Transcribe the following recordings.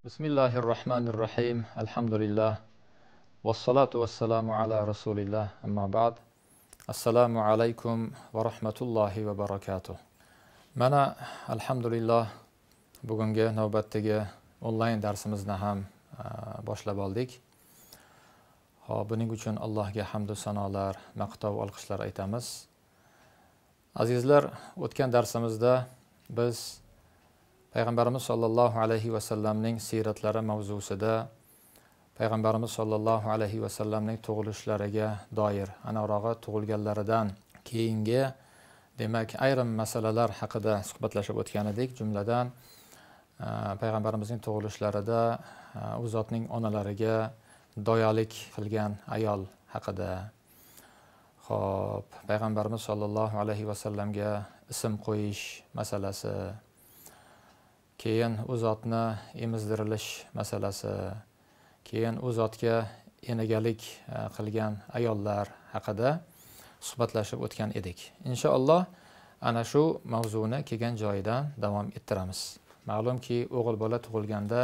Bismillahirrahmanirrahim. Alhamdulillah. Vassalatu vassalamu ala rasulillah. Amma ba'd. Assalomu alaykum va rahmatullohi va barakatuh. Mana alhamdulillah bugungi navbatdagi onlayn darsimizni ham boshlab oldik. Xo'p, buning uchun Allohga hamd va sanolar, maqtov, olqishlar aytamiz. Azizlar, o'tgan darsimizda biz Payg'ambarimiz sollallohu alayhi va sallamning siratlari mavzusida Payg'ambarimiz sollallohu alayhi va sallamning tug'ilishlariga doir, aniqrog'i tug'ilganlaridan keyingi, demak, ayrim masalalar haqida suhbatlashib o'tgan edik. Jumladan, Payg'ambarimizning tug'ilishlarida u zotning onalariga doyalik qilgan ayol haqida, xo'p, Payg'ambarimiz sollallohu alayhi va sallamga ism qo'yish masalasi, keyin u zotni emizdirilish masalasi, keyin u zotga enagalik qilgan ayollar haqida suhbatlashib o'tgan edik. Inshaalloh ana shu mavzuni kelgan joyidan davom ettiramiz. Ma'lumki, o'g'il bola tug'ilganda,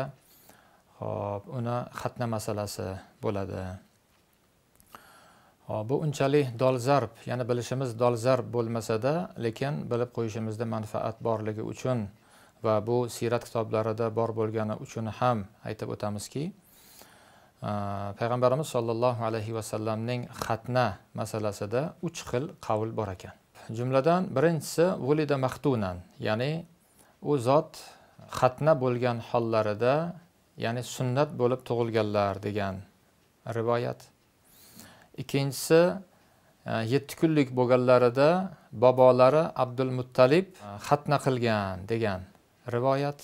xo'p, uni xatna masalasi bo'ladi. Xo'p, bu unchalik dolzarb, ya'ni bilishimiz dolzarb bo'lmasa-da, lekin bilib qo'yishimizda manfaat borligi uchun va bu siyrat kitoblarida bor bo'lgani uchun ham aytib o'tamizki, Payg'ambarimiz sollallohu alayhi va sallamning xatna masalasida 3 xil qavl bor ekan. Jumladan birinchisi vulida maxtunan, ya'ni u zot xatna bo'lgan hollarida, ya'ni sunnat bo'lib tug'ilganlar degan rivoyat. Ikkinchisi 7 kunlik bo'lganlarida bobolari Abdul Muttalib xatna qilgan degan rivoyat.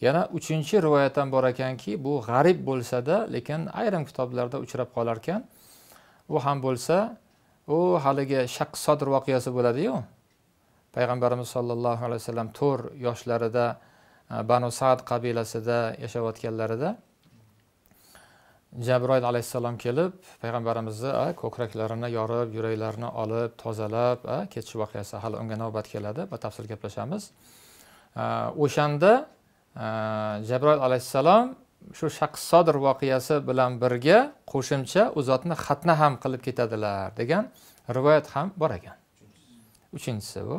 Yana uchinchi rivoyat ham bor ekanki, bu g'arib bo'lsa-da, lekin ayrim kitoblarda uchrab qolar ekan. U ham bo'lsa, u haligi Shaq Sodr voqeasi bo'ladi-yu. Payg'ambarimiz sollallohu alayhi vasallam 4 yoshlarida Banu Sa'd qabilasida yashayotganlarida Jabroil alayhissalom kelib payg'ambarimizni ko'kraklarini yorib, yuraklarini olib, tozalab ketish voqeasi, hali unga navbat keladi, batafsil gaplashamiz. O'shanda Jabroil alayhissalom shu Shaq Sodr voqeasi bilan birga qo'shimcha u zotni xatna ham qilib ketadilar degan rivoyat ham bor ekan. Uchinchisi bu.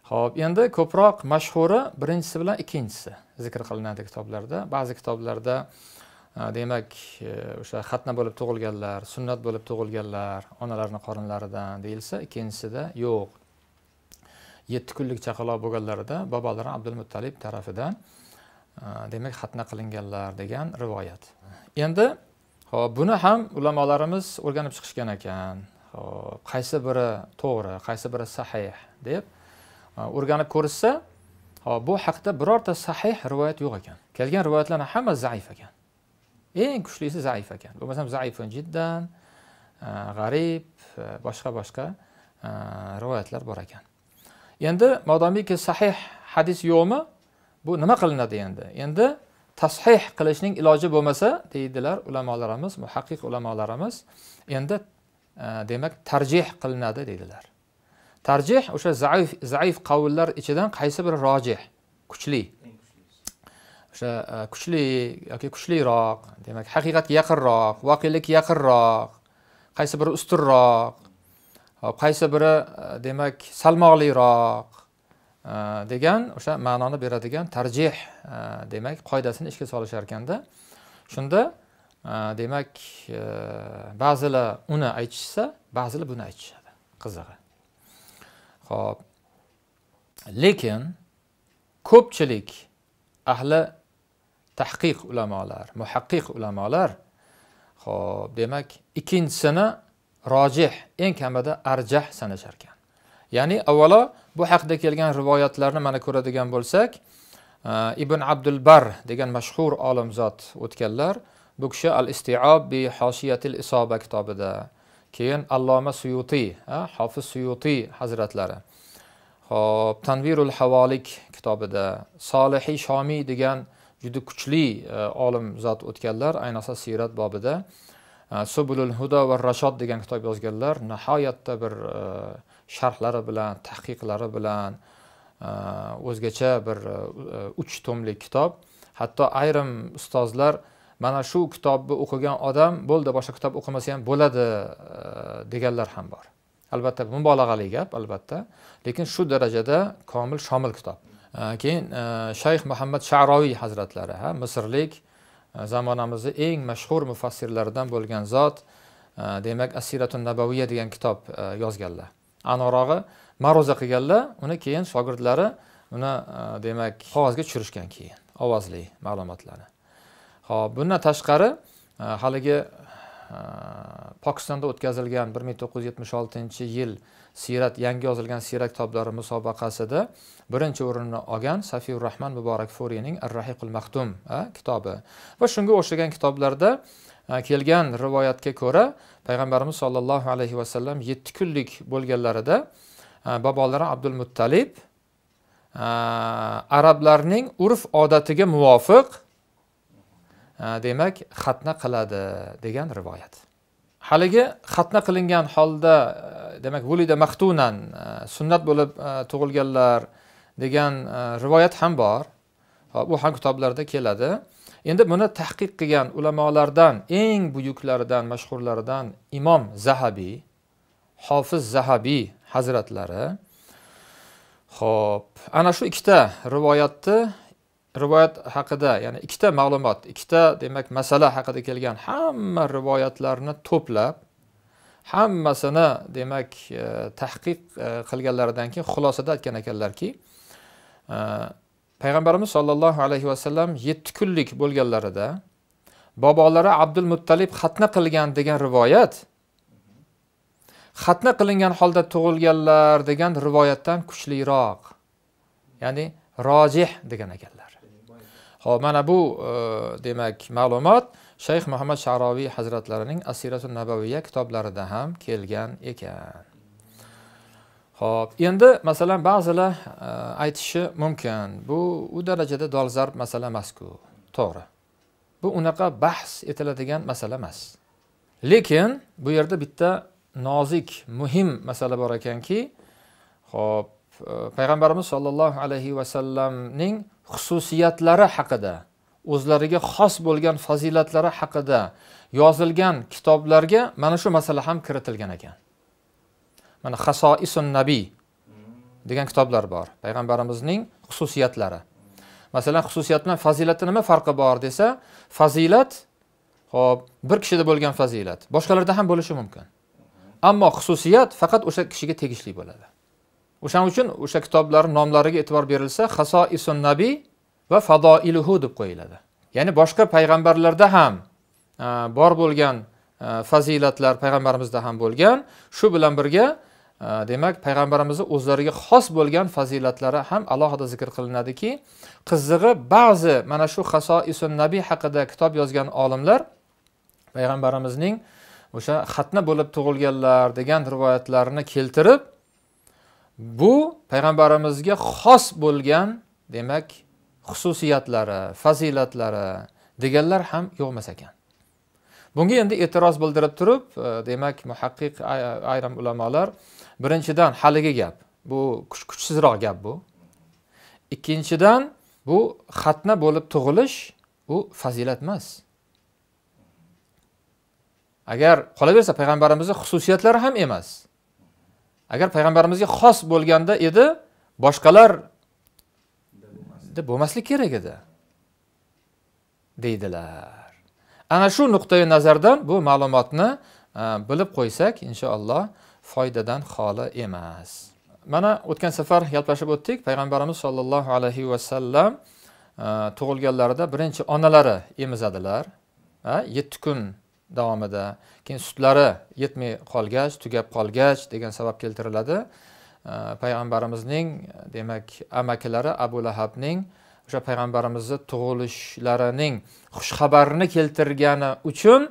Xo'p, endi ko'proq mashhuri birinchisi bilan ikkinchisi zikr qilinadi kitoblarda. Ba'zi kitoblarda demak o'sha xatna bo'lib tug'ilganlar, sunnat bo'lib tug'ilganlar onalarning qorinlaridan deyilsa, ikkinchisida yo'q. 7 kunlik chaqaloq bo'lganlarida bobolari Abdul Muttalib tarafidan demak xatna qilinganlar degan rivoyat. Endi xo'p, buni ham ulamolarimiz o'rganib chiqishgan ekan. Xo'p, qaysi biri to'g'ri, qaysi biri sahih deb o'rganib ko'rishsa, xo'p, bu haqda birorta sahih rivoyat yo'q ekan. Kelgan rivoyatlarning hammasi zaif ekan. Eng kuchlisi zaif ekan. Bo'lmasam zaifun jiddan, g'arib, boshqa-boshqa rivoyatlar bor ekan. Endi modomiki sahih hadis yo'qmi, bu nima qilinadi endi? Endi tashih qilishning iloji bo'lmasa, deydilar ulamolarimiz, muhaqqiq ulamolarimiz, endi demak tarjih qilinadi deydilar. Tarjih o'sha zaif qavllar ichidan qaysi biri rojih, kuchli. O'sha kuchli yoki kuchliroq, demak haqiqatga yaqinroq, voqelikka yaqinroq, qaysi biri ustunroq, qaysi biri demak salmoqliroq degan o'sha ma'noni beradigan tarjih demak qoidasini ishga solishar ekanda. Shunda demak ba'zilar uni aytishsa, ba'zilar buni aytishadi. Qizig'i. Xo'p, lekin ko'pchilik ahli tahqiq ulamolar, muhaqqiq ulamolar, xo'p, demak ikkinchisini rojih, eng kamida arjah sanashar ekan. Ya'ni avvalo bu haqda kelgan rivoyatlarni mana ko'radigan bo'lsak, Ibn Abdul Bar degan mashhur olim zot o'tganlar, bu kishi Al-Isti'ob bi Hoshiyatil Isoba kitobida, keyin Alloma Suyutiy, Hofiz Suyutiy hazratlari, xo'p, Tanvirul Havalik kitobida, Solihiy Shomiy degan juda kuchli olim zot o'tganlar, ayniqsa siyrat bobida Subulul Huda va Rashod degan kitob yozganlar, nihoyatda bir sharhlari bilan, tahqiqlari bilan o'zgacha bir 3 tomlik kitob. Hatto ayrim ustozlar mana shu kitobni o'qigan odam bo'ldi, boshqa kitob o'qimasa ham bo'ladi deganlar ham bor. Albatta mubolag'ali gap, albatta, lekin shu darajada komil, shomil kitob. Keyin Shayx Muhammad Sha'roviy hazratlari, misrlik, zamonamizning eng mashhur mufassirlaridan bo'lgan zot, demak As-Siratun Nabawiyya degan kitob yozganlar. Aniqrog'i ma'ruza qilganlar, uni keyin shogirdlari uni demak qog'ozga tushirishgan keyin ovozli ma'lumotlarni. Xo'p, bundan tashqari haligi Pokistonda o'tkazilgan 1976-yil siyrat, yangi yozilgan siyrat kitoblari musobaqasida birinchi o'rinni olgan Safiur Rahman Muborak Furiyning Ar-Rahiqul Maxtum kitobi va shunga o'xshagan kitoblarda kelgan rivoyatga ko'ra payg'ambarimiz sollallohu alayhi vasallam 7 kunlik bo'lganlarida bobolari Abdul Muttalib arablarning urf odatiga muvofiq demak xatna qiladi degan rivoyat. Haligi xatna qilingan holda demak vulida maxtunan sunnat bo'lib tug'ilganlar degan rivoyat ham bor. Bu ham kitoblarda keladi. Endi buni tahqiq qilgan ulamolardan eng buyuklaridan, mashhurlaridan Imom Zahabiy, Hofiz Zahabiy hazratlari xo'p, ana shu ikkita rivoyatni, rivoyat haqida, ya'ni ikkita ma'lumot, ikkita demak masala haqida kelgan hamma rivoyatlarni to'plab, hammasini demak tahqiq qilganlaridan keyin xulosada aytgan ekanlarki, payg'ambarimiz sollallohu alayhi vasallam 7 kunlik bo'lganlarida bobolari Abdul Muttalib xatna qilgan degan rivoyat xatna qilingan holda tug'ilganlar degan rivoyatdan kuchliroq, ya'ni rojih degan ekanlar. Xo'p, mana bu demak ma'lumot Shayx Muhammad Sha'roviy hazratlarining As-Siratun Nabawiyya kitoblarida ham kelgan ekan. Xo'p, endi masalan ba'zilar aytishi mumkin, bu u darajada dolzarb masala emas-ku. To'g'ri. Bu unaqa bahs etiladigan masala emas. Lekin bu yerda bitta nozik, muhim masala bor ekanki, xo'p, payg'ambarimiz sollallohu alayhi vasallamning xususiyatlari haqida, o'zlariga xos bo'lgan fazilatlari haqida yozilgan kitoblarga mana shu masala ham kiritilgan ekan. Mana Xasoisun Nabiy degan kitoblar bor. Payg'ambarimizning xususiyatlari. Masalan, xususiyat bilan fazilatda nima farqi bor desa, fazilat, xo'p, bir kishida bo'lgan fazilat boshqalarda ham bo'lishi mumkin. Ammo xususiyat faqat o'sha kishiga tegishli bo'ladi. O'shaning uchun o'sha kitoblarning nomlariga e'tibor berilsa, Xasoisun Nabiy va Fadoiluhu deb qo'yiladi. Ya'ni boshqa payg'ambarlarda ham bor bo'lgan fazilatlar payg'ambarimizda ham bo'lgan. Shu bilan birga demak payg'ambarimizning o'zlariga xos bo'lgan fazilatlari ham alohida zikr qilinadiki, qizig'i ba'zi mana shu Xasoisun Nabiy haqida kitob yozgan olimlar payg'ambarimizning o'sha xatna bo'lib tug'ilganlar degan rivoyatlarni keltirib, bu payg'ambarimizga xos bo'lgan demak xususiyatlari, fazilatlari deganlar ham yo'q emas ekan. Bunga endi e'tiroz bildirib turib, demak muhaqqiq ayrim ulamolar birinchidan haligi gap, bu kuchsizroq gap bu. Ikkinchidan bu xatna bo'lib tug'ilish bu fazilat emas. Agar qolaversa payg'ambarimizning xususiyatlari ham emas. Agar payg'ambarimizga xos bo'lganda edi, boshqalar deb bo'lmaslik kerak edi deydilar. Ana shu nuqtai nazardan bu ma'lumotni bilib qo'ysak, inshaalloh foydadan xoli emas. Mana o'tgan safar gaplashib o'tdik. Payg'ambarimiz sollallohu alayhi vasallam tug'ilganlarida birinchi onalari emizadilar. 7 kun davomida, keyin sutlari yetmay qolgach, tugab qolgach degan sabab keltiriladi. Payg'ambarimizning demak amakilari Abu Lahabning o'sha payg'ambarimizni tug'ilishlarining xushxabarini keltirgani uchun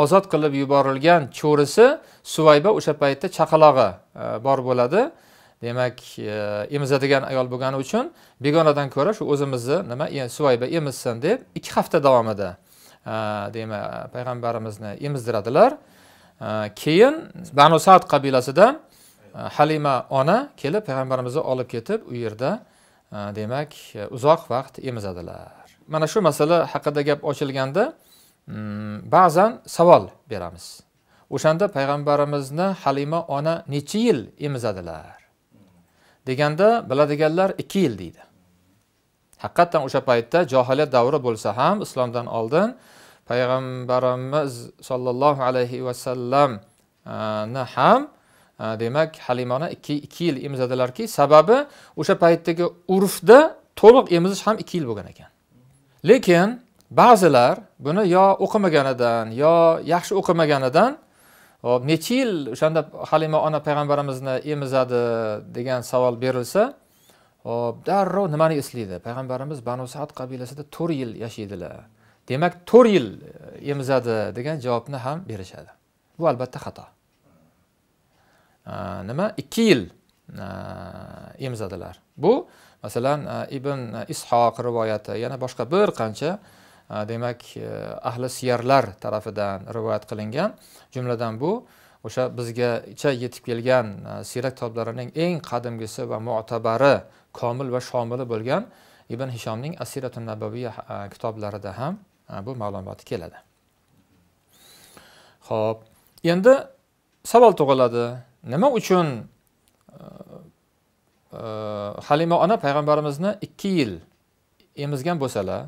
ozod qilib yuborilgan cho'risi Suvayba o'sha paytda chaqalog'i bor bo'ladi. Demak, emizadigan ayol bo'lgani uchun begonadan ko'ra shu o'zimizni nima Suvayba emizsin deb 2 hafta davomida demak payg'ambarimizni emizdiradilar. Keyin Banu Sa'd qabilasidan Halima ona kelib payg'ambarimizni olib ketib u yerda demak uzoq vaqt emizadilar. Mana shu masala haqida gap ochilganda ba'zan savol beramiz. O'shanda payg'ambarimizni Halima ona necha yil emizadilar deganda biladiganlar 2 yil deydi. Haqiqatan o'sha paytda johiliyat davri bo'lsa ham islomdan oldin payg'ambarimiz sollallohu alayhi vasallamni ham demak Halima ona 2 yil emizadilarki, sababi o'sha paytdagi urfda to'liq emizish ham 2 yil bo'lgan ekan. Lekin ba'zilar buni yo o'qimaganidan yo yaxshi o'qimaganidan hop necha yil o'shanda Halima ona payg'ambarimizni emizadi degan savol berilsa, hop darrov nimani eslaydi? Payg'ambarimiz Banu Sa'd qabilasida 4 yil yashaydilar. Demak 4 yil emizadi degan javobni ham berishadi. Bu albatta xato. Nima 2 yil emizadilar. Bu masalan Ibn Ishoq rivoyati, yana boshqa bir qancha demak ahli siyarlar tarafidan rivoyat qilingan. Jumladan bu o'sha bizgacha yetib kelgan siyrat kitoblarining eng qadimgisi va mu'tabari, komil va shomili bo'lgan Ibn Hishomning As-Siratun Nabawiyya kitoblarida ham bu ma'lumot keladi. Xo'p, endi savol tug'iladi. Nima uchun Halima ona payg'ambarimizni 2 yil emizgan bo'lsalar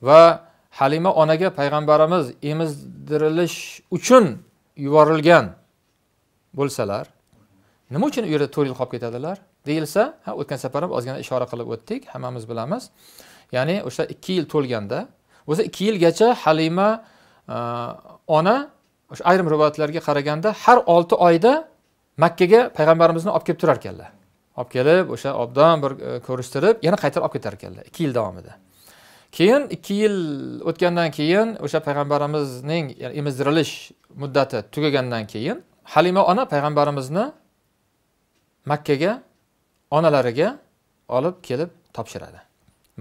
va Halima onaga payg'ambarimiz emizdirilish uchun yuborilgan bo'lsalar, nima uchun u yerda 4 yil qolib ketadilar deyilsa, ha, o'tgan safar ham ozgina ishora qilib o'tdik, hammamiz bilamiz. Ya'ni o'sha 2 yil to'lganda, o'zi 2 yilgacha Halima ona o'sha ayrim rivoyatlarga qaraganda har 6 oyda Makkaga payg'ambarimizni olib kelib turar ekanlar. Olib kelib, o'sha obdan bir ko'rishtirib, yana qaytarib olib ketar ekanlar 2 yil davomida. Keyin 2 yil o'tgandan keyin o'sha payg'ambarimizning emizdirilish muddati tugagandan keyin Halima ona payg'ambarimizni Makkaga onalariga olib kelib topshiradi.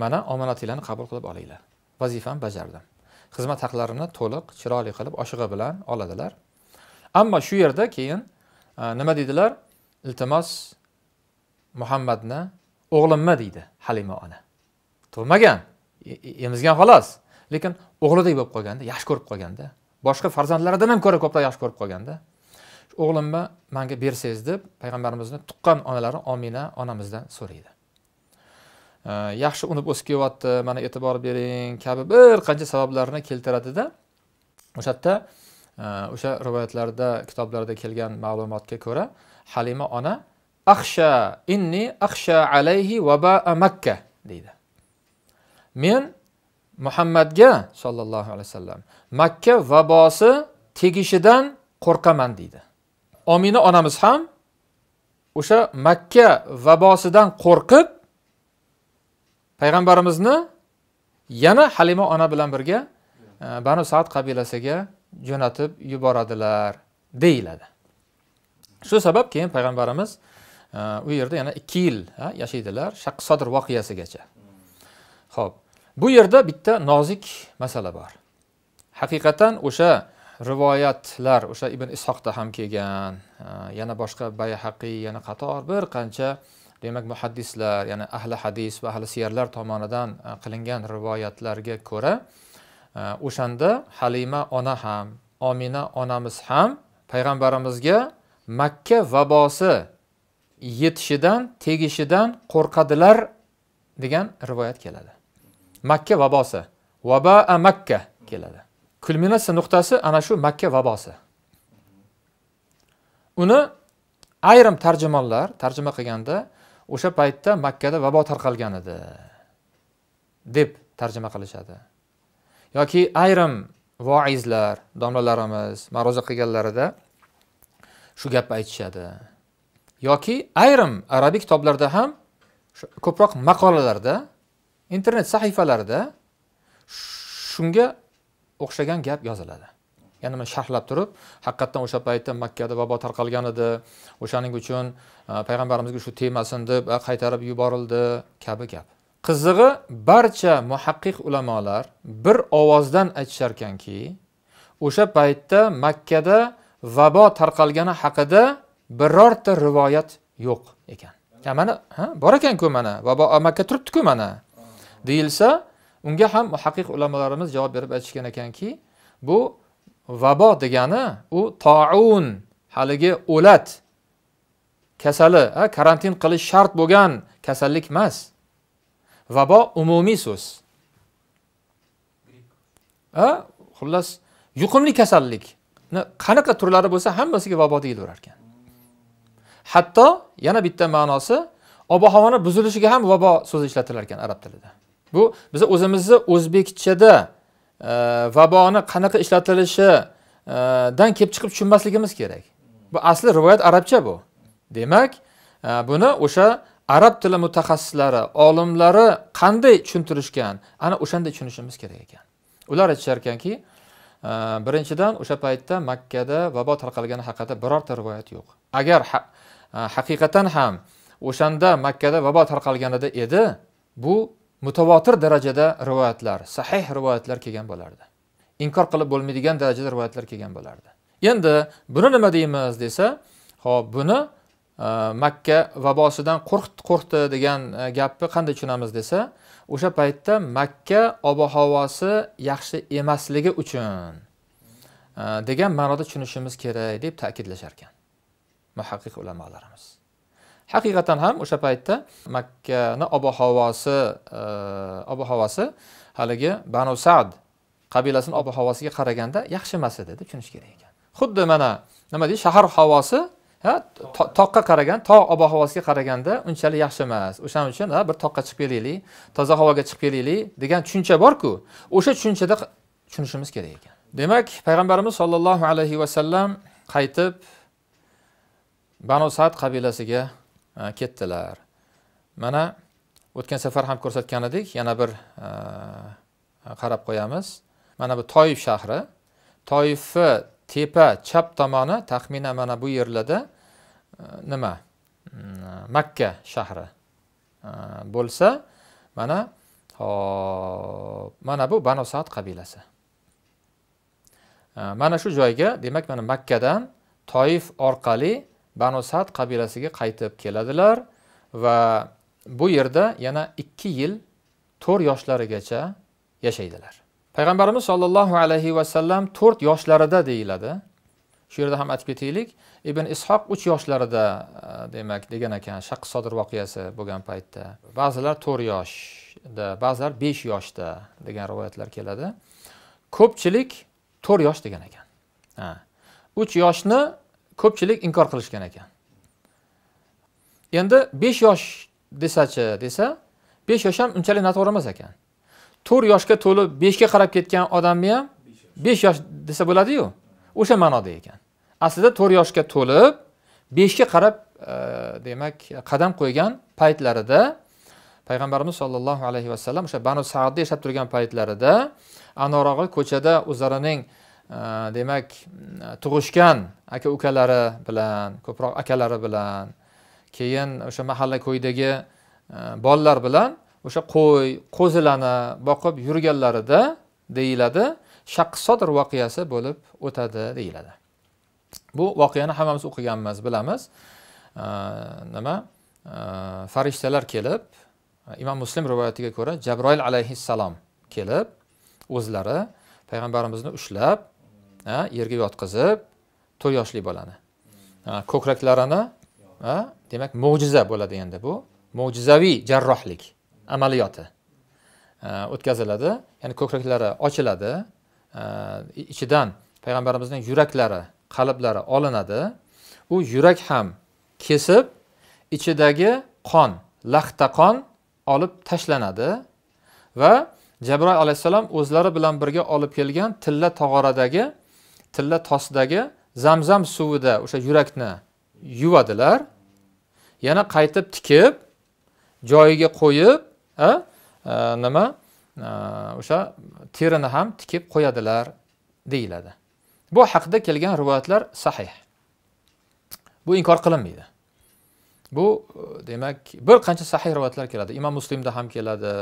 Mana omonatinglarni qabul qilib olinglar. Vazifamni bajardim. Xizmat haqlarini to'liq, chiroyli qilib oshig'i bilan oladilar. Ammo shu yerda keyin nima deydilar? Iltimos Muhammadni o'g'limmi deydi Halima ona. Tug'magan, emizgan xolos, lekin o'g'lidek bo'lib qolganda, yaxshi ko'rib qolganda, boshqa farzandlaridan ham ko'ra ko'proq yaxshi ko'rib qolganda, o'g'limni menga bersangiz deb payg'ambarimizni tuqqan onalari Omina onamizdan so'raydi. Yaxshi unib o'sib kelyapti, mana e'tibor bering kabi bir qancha sabablarni keltiradida, o'sha yerda o'sha rivoyatlarda, kitoblarda kelgan ma'lumotga ko'ra Halima ona axsha inni axsha alayhi vabaa Makka deydi. Men Muhammadga sollallohu alayhi vasallam Makka vabosi tegishidan qo'rqaman deydi. Omina onamiz ham o'sha Makka vabosidan qo'rqib payg'ambarimizni yana Halima ona bilan birga Banu Sa'd qabilasiga jo'natib yuboradilar deyiladi. Shu sabab keyin payg'ambarimiz u yerda yana 2 yil yashaydilar, Shaqq Sodr voqeasigacha. Xo'p, bu yerda bitta nozik masala bor. Haqiqatan o'sha rivoyatlar, o'sha Ibn Ishoqda ham kelgan, yana boshqa Bayhaqiy, yana qator bir qancha demak muhaddislar, ya'ni ahli hadis va ahli siyarlar tomonidan qilingan rivoyatlarga ko'ra o'shanda Halima ona ham, Omina onamiz ham payg'ambarimizga Makka vabosi yetishidan, tegishidan qo'rqadilar degan rivoyat keladi. Makka vabosi, vabaa Makka keladi. Kulminatsiya nuqtasi ana shu Makka vabosi. Uni ayrim tarjimonlar tarjima qilganda o'sha paytda Makkada vabo tarqalgan edi deb tarjima qilishadi. Yoki ayrim voizlar, domlalarimiz ma'ruza qilganlarida shu gapni aytishadi. Yoki ayrim arabiy kitoblarda ham ko'proq maqolalarda, internet sahifalarida shunga o'xshagan gap yoziladi. Ya'ni mana sharhlab turib, haqiqatan o'sha paytda Makkada vabo tarqalgan edi, o'shaning uchun payg'ambarimizga shu temasin deb qaytarib yuborildi kabi gap. Qizig'i barcha muhaqqiq ulamolar bir ovozdan aytisharkanki, o'sha paytda Makkada vabo tarqalgani haqida birorta rivoyat yo'q ekan. Ya mana, ha, bor ekan-ku mana, vabo Makka turibdi-ku mana deyilsa, unga ham muhaqqiq ulamolarimiz javob berib aytishgan ekanki, bu vabo degani u taun, haligi o'lat kasali, karantin qilish shart bo'lgan kasallik emas. Vabo umumiy so'z. Xullas, yuqumli kasallik qanaqa turlari bo'lsa hammasiga vabo deyilaverar ekan. Hatto yana bitta ma'nosi ob-havoni buzilishiga ham vabo so'zi ishlatilar ekan arab tilida. Bu biz o'zimizni o'zbekchada vaboni qanaqa ishlatilishidan kelib chiqib tushunmasligimiz kerak. Bu asli rivoyat arabcha bu. Demak, buni o'sha arab tili mutaxassislari, olimlari qanday tushuntirishgan, ana o'shanday tushunishimiz kerak ekan. Ular aytishar ekanki, birinchidan o'sha paytda Makkada vabo tarqalgani haqida birorta rivoyat yo'q. Agar haqiqatan ham o'shanda Makkada vabo tarqalganida edi, bu mutavotir darajada rivoyatlar, sahih rivoyatlar kelgan bo'lardi. Inkor qilib bo'lmaydigan darajada rivoyatlar kelgan bo'lardi. Endi buni nima deymiz desa, xo'p, buni Makka vabosidan qo'rqdi degan gapni qanday tushunamiz desa, o'sha paytda Makka ob-havosi yaxshi emasligi uchun degan ma'noda tushunishimiz kerak deb ta'kidlashar ekan muhaqqiq ulamolarimiz. Haqiqatan ham o'sha paytda Makkani ob-havosi haligi Banu Sa'd qabilasining ob-havosiga qaraganda yaxshi emas edi deb tushunish kerak ekan. Xuddi mana nima deydi, shahar havosi toqqa qaragan, tog' ob-havosiga qaraganda unchalik yaxshi emas. O'shaning uchun bir toqqa chiqib kelaylik, toza havoga chiqib kelaylik degan tushuncha bor-ku, o'sha tushunchada tushunishimiz kerak ekan. Demak, payg'ambarimiz sollallohu alayhi va sallam qaytib Banu Sa'd qabilasiga ketdilar. Mana o'tgan safar ham ko'rsatgan edik, yana bir qarab qo'yamiz. Mana bu Toif shahri. Toifni tepa chap tomoni taxminan mana bu yerlarda nima? Makka shahri bo'lsa, mana hop, mana bu Banu Sa'd qabilasi. Mana shu joyga, demak, mana Makkadan Toif orqali Banu Sa'd qabilasiga qaytib keladilar va bu yerda yana 2 yil 4 yoshlarigacha yashaydilar. Payg'ambarimiz sollallohu alayhi va sallam 4 yoshlarida deyiladi. Shu yerda ham aytib ketaylik, Ibn Ishoq 3 yoshlarida demak degan ekan, Shaqq Sodir voqeasi bo'lgan paytda. Ba'zilar 4 yoshda, ba'zilar 5 yoshda degan rivoyatlar keladi. Ko'pchilik 4 yosh degan ekan. Ha. 3 yoshni ko'pchilik inkor qilishgan ekan. Endi 5 yosh desachi desa, 5 yosh ham unchalik noto'g'ri emas ekan. 4 yoshga to'lib 5 ga qarab ketgan odamni ham 5 yosh desa bo'ladi-yu, o'sha ma'noda ekan. Aslida 4 yoshga to'lib 5 ga qarab demak qadam qo'ygan paytlarida payg'ambarimiz sollallohu alayhi vasallam o'sha Banu Sa'dda yashab turgan paytlarida anorog'i ko'chada o'zlarining demak tug'ishgan aka-ukalari bilan, ko'proq akalari bilan, keyin o'sha mahalla ko'ydagi bolalar bilan o'sha qo'y, qo'zilarni boqib yurganlarida deyiladi, Shaqq Sodr voqeasi bo'lib o'tadi deyiladi. Bu voqeani hammamiz o'qiganmiz, bilamiz. Nima? Farishtalar kelib, Imom Muslim rivoyatiga ko'ra Jabroil alayhissalom kelib, o'zlari payg'ambarimizni ushlab, yerga yotqizib, 4 yoshli bolani ko'kraklarini, demak mo'jiza bo'ladi endi bu, mo'jizaviy jarrohlik amaliyoti o'tkaziladi. Ya'ni ko'kraklari ochiladi, ichidan payg'ambarimizning yuraklari, qalblari olinadi. U yurak ham kesib, ichidagi qon, laxta qon olib tashlanadi va Jabroil alayhissalom o'zlari bilan birga olib kelgan tilla tog'oradagi, tilla tosdagi zamzam suvida o'sha yurakni yuvadilar. Yana qaytib tikib, joyiga qo'yib, nima o'sha terini ham tikib qo'yadilar deyiladi. Bu haqida kelgan rivoyatlar sahih. Bu inkor qilinmaydi. Bu demak bir qancha sahih rivoyatlar keladi. Imom Muslimda ham keladi,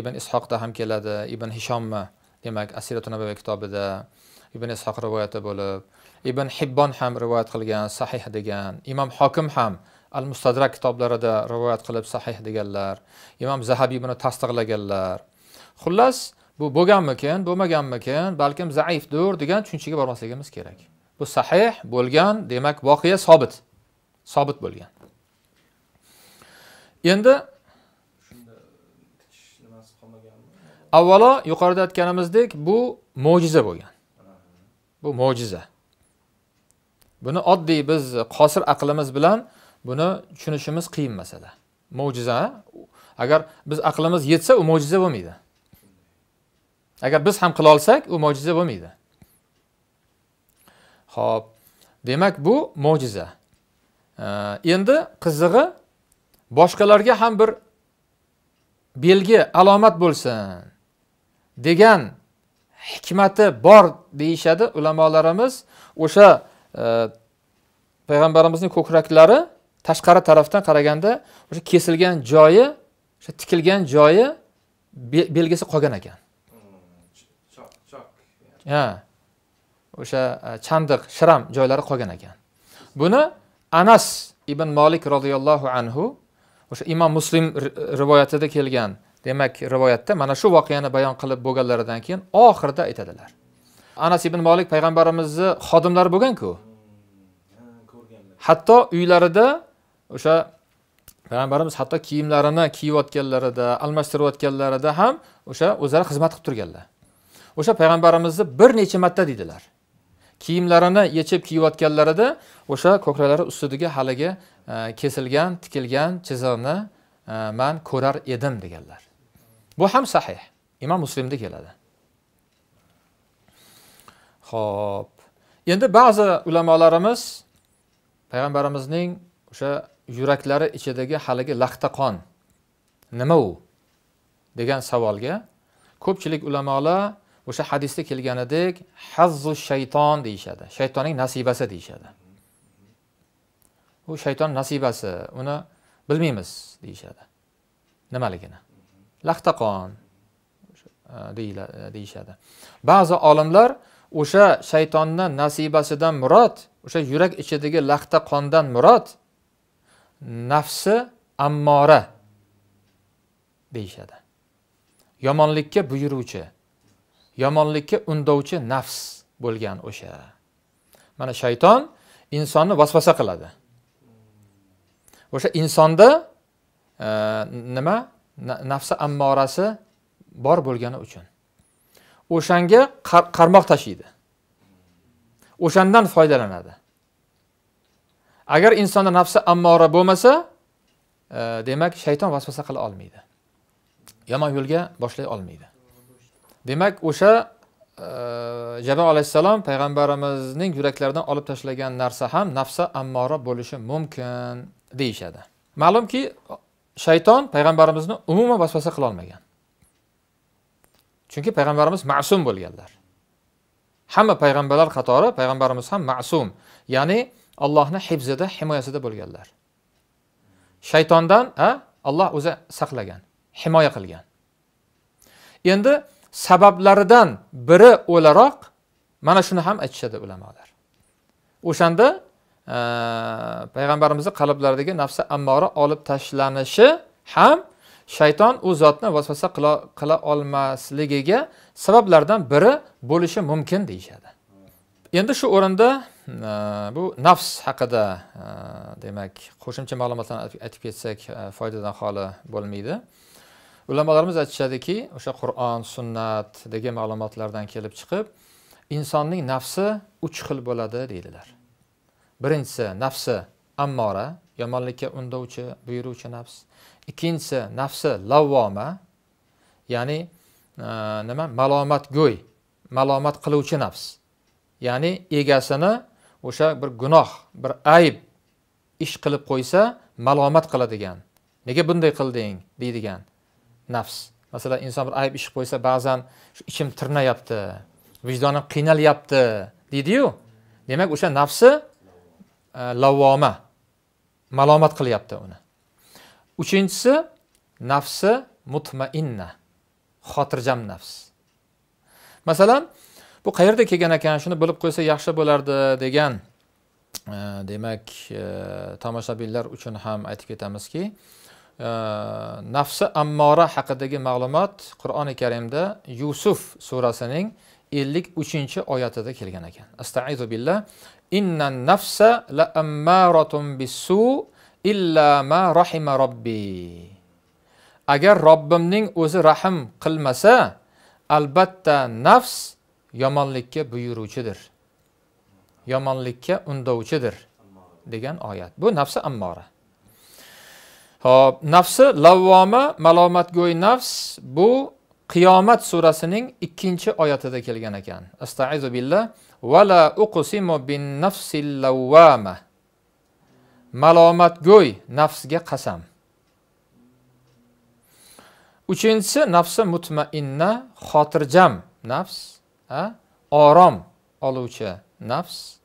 Ibn Ishoqda ham keladi, Ibn Hishomma demak Asiratun Nabaviy kitobida Ibn Ishoq rivoyati bo'lib, Ibn Hibbon ham rivoyat qilgan, sahih degan, Imom Hokim ham Al-Mustadrak kitoblarida rivoyat qilib sahih deganlar, Imom Zahabiy buni tasdiqlaganlar. Xullas, bu bo'lganmikin, bo'lmaganmikin, balkim zaifdir degan tushunchaga bormasligimiz kerak. Bu sahih bo'lgan, demak voqea sobit. Sobit bo'lgan. Endi avvalo yuqorida aytganimizdek, bu mo'jiza bo'lgan. Bu mo'jiza. Buni oddiy biz qosir aqlimiz bilan buni tushunishimiz qiyin masala. Mo'jiza, agar biz aqlimiz yetsa, u mo'jiza bo'lmaydi. Agar biz ham qila olsak, u mo'jiza bo'lmaydi. Xo'p, demak bu mo'jiza. Endi qizig'i, boshqalarga ham bir belgi, alomat bo'lsin degan hikmati bor deyishadi ulamolarimiz. O'sha payg'ambarimizning ko'kraklari tashqari tarafdan qaraganda o'sha kesilgan joyi, o'sha tikilgan joyi belgisi qolgan ekan. Ha. O'sha chandiq, shiram joylari qolgan ekan. Buni Anas ibn Malik radhiyallohu anhu o'sha Imom Muslim rivoyatida kelgan, demak rivoyatda mana shu voqeani bayon qilib bo'lganlaridan keyin oxirida aytadilar. Anas ibn Malik payg'ambarimizni xodimlari bo'lgan-ku. Hatto uylarida o'sha payg'ambarimiz hatto kiyimlarini kiyayotganlarida, almashtirayotganlarida ham o'sha o'zlari xizmat qilib turganlar. O'sha payg'ambarimizni bir necha marta dedilar. Kiyimlarini yechib kiyayotganlarida o'sha ko'kraklari ustidagi haligi kesilgan, tikilgan chiziqni men ko'rar edim deganlar. Bu ham sahih. Imom Muslimda keladi. Xo'p. Endi ba'zi ulamolarimiz payg'ambarimizning o'sha yuraklari ichidagi haligi laxta qon nima u degan savolga ko'pchilik ulamolar o'sha hadisda kelganidek hazzu shayton deyishadi. Shaytonning nasibasi deyishadi. U shayton nasibasi, uni bilmaymiz deyishadi. Nimaligini. Laxta qon deyishadi. Ba'zi olimlar o'sha shaytonning nasibasidan murod, o'sha yurak ichidagi laxta qondan murod nafsi ammora deyishadi. Yomonlikka buyuruvchi, yomonlikka undovchi nafs bo'lgan o'sha. Mana shayton insonni vasvasa qiladi. O'sha insonda nima? Nafsi ammorasi bor bo'lgani uchun o'shanga qarmoq tashiydi. O'shandan foydalanadi. Agar insonda nafsi ammora bo'lmasa, demak shayton vasvasa qila olmaydi. Yomon yo'lga boshlay olmaydi. Demak, o'sha Jabroil alayhissalom payg'ambarimizning yuraklaridan olib tashlagan narsa ham nafsi ammora bo'lishi mumkin deyishadi. Ma'lumki, shayton payg'ambarimizni umuman vasvasa qila olmagan. Chunki payg'ambarimiz ma'sum bo'lganlar. Hamma payg'ambarlar qatori payg'ambarimiz ham ma'sum, ya'ni Allohning hifzida, himoyasida bo'lganlar. Shaytondan Alloh o'zi saqlagan, himoya qilgan. Endi sabablaridan biri o'laroq mana shuni ham aytishadi ulamolar. O'shanda payg'ambarimizning qalblaridagi nafsi ammora olib tashlanishi ham shayton u zotni vasvasa qila olmasligiga sabablardan biri bo'lishi mumkin deyishadi. Endi shu o'rinda bu nafs haqida demak qo'shimcha ma'lumotlarni aytib ketsak foydadan xoli bo'lmaydi. Ulamolarimiz aytishadiki, o'sha Qur'on, sunnatdagi ma'lumotlardan kelib chiqib, insonning nafsi 3 xil bo'ladi deydilar. Birinchisi nafsi ammora, yomonlikka undovchi, buyuruvchi nafs. Ikkinchisi nafsi lavvoma, ya'ni nima? Malomatgo'y, malomat qiluvchi nafs. Ya'ni egasini o'sha bir gunoh, bir ayb ish qilib qo'ysa, malomat qiladigan. Nega bunday qilding deydigan nafs. Masalan, inson bir ayb ish qilib qo'ysa, ba'zan shu ichim tirnayapti, vijdonim qiynalyapti deydi-yu. Demak, o'sha nafsi lavvoma, malomat qilyapti uni. Uchinchisi nafsi mutmainna, xotirjam nafs. Masalan, bu qayerda kelgan ekan, shuni bilib qo'ysa yaxshi bo'lardi degan Demak, tomoshabinlar uchun ham aytib ketamizki, nafsi ammora haqidagi ma'lumot Qur'oni Karimda Yusuf surasining 53-oyatida kelgan ekan. Astaizu billah. Innan nafsa la ammaratun bisu illa ma rahima robbi. Agar Robbimning o'zi rahm qilmasa, albatta nafs yomonlikka buyuruvchidir. Yomonlikka undovchidir degan oyat. Bu nafsi ammora. Xo'p, nafsi lavvoma, malomatgo'y nafs, bu Qiyomat surasining 2-oyatida kelgan ekan. Astaizu billah. Va la uqsimu bin nafsil lavvama. Malomatgo'y nafsga qasam. Uchinchisi nafsi mutmainna, xotirjam nafs, orom oluvchi nafs.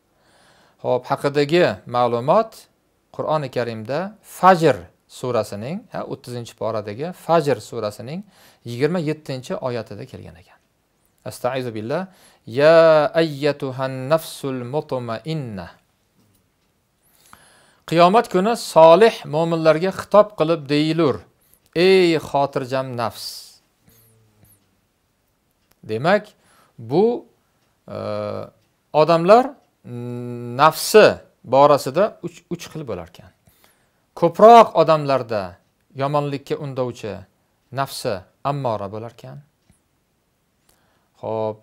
Xo'p, haqidagi ma'lumot Qur'oni Karimda Fajr surasining 30-poradagi Fajr surasining 27-oyatida kelgan ekan. Astaizu billah. Ya ayyatuhan nafsul mutmainna. Qiyomat kuni solih mo'minlarga xitob qilib deyilur: ey xotirjam nafs. Demak, bu odamlar nafsi borasida uch xil bo'lar ekan. Ko'proq odamlarda yomonlikka undovchi nafsi ammora bo'lar ekan. Xo'p,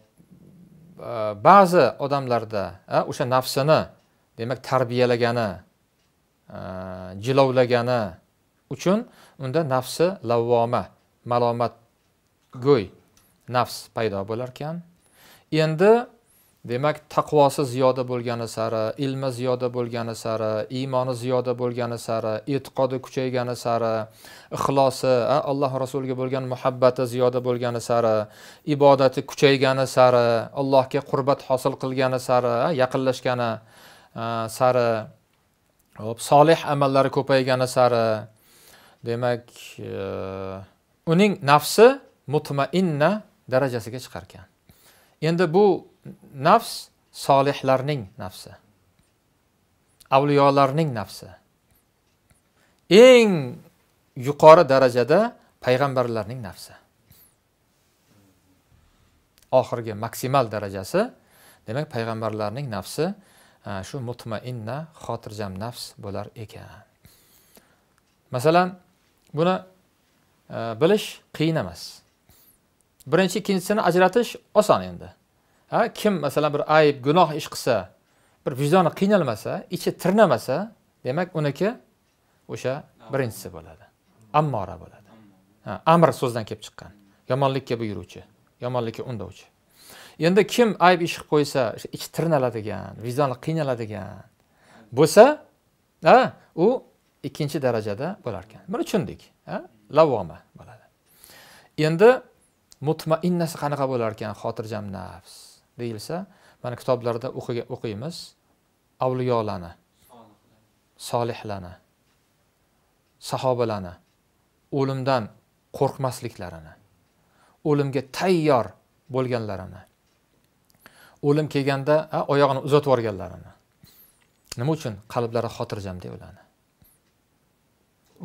ba'zi odamlarda o'sha nafsini demak tarbiyalagani, jilovlagani uchun unda nafsi lavvoma, malomatgo'y nafs paydo bo'lar ekan. Endi demak taqvosi ziyoda bo'lgani sari, ilmi ziyoda bo'lgani sari, iymoni ziyoda bo'lgani sari, e'tiqodi kuchaygani sari, ixlosi, Alloh rasuliga bo'lgan muhabbati ziyoda bo'lgani sari, ibodati kuchaygani sari, Allohga qurbat hosil qilgani sari, yaqinlashgani sari, solih amallari ko'paygani sari, demak uning nafsi mutmainna darajasiga chiqar ekan. Endi bu nafs solihlarning nafsi, avliyolarning nafsi. Eng yuqori darajada payg'ambarlarning nafsi. Oxirgi maksimal darajasi demak payg'ambarlarning nafsi shu mutmainna, xotirjam nafs bo'lar ekan. Masalan, buni bilish qiyin emas. Birinchi, ikkinchisini ajratish oson endi. Kim masalan bir ayb, gunoh ish qilsa, bir vijdoni qiynalmasa, ichi tirnamasa, demak uniki o'sha birinchisi bo'ladi. Ammora bo'ladi. Amr so'zidan kelib chiqqan. Yomonlikka buyuruvchi, yomonlikka undovchi. Endi kim ayb ish qilib qo'ysa, o'sha ichi tirnaladigan, vijdoni qiynaladigan bo'lsa, u ikkinchi darajada bo'lar ekan. Buni tushundik, lavvoma bo'ladi. Endi mutmainnasi qanaqa bo'lar ekan xotirjam nafs deyilsa, mana kitoblarda o'qiymiz avliyolarni, solihlarni, sahobalarni o'limdan qo'rqmasliklarini, o'limga tayyor bo'lganlarini, o'lim kelganda oyog'ini uzatib yuborganlarini. Nima uchun? Qalblari xotirjam deb ularni.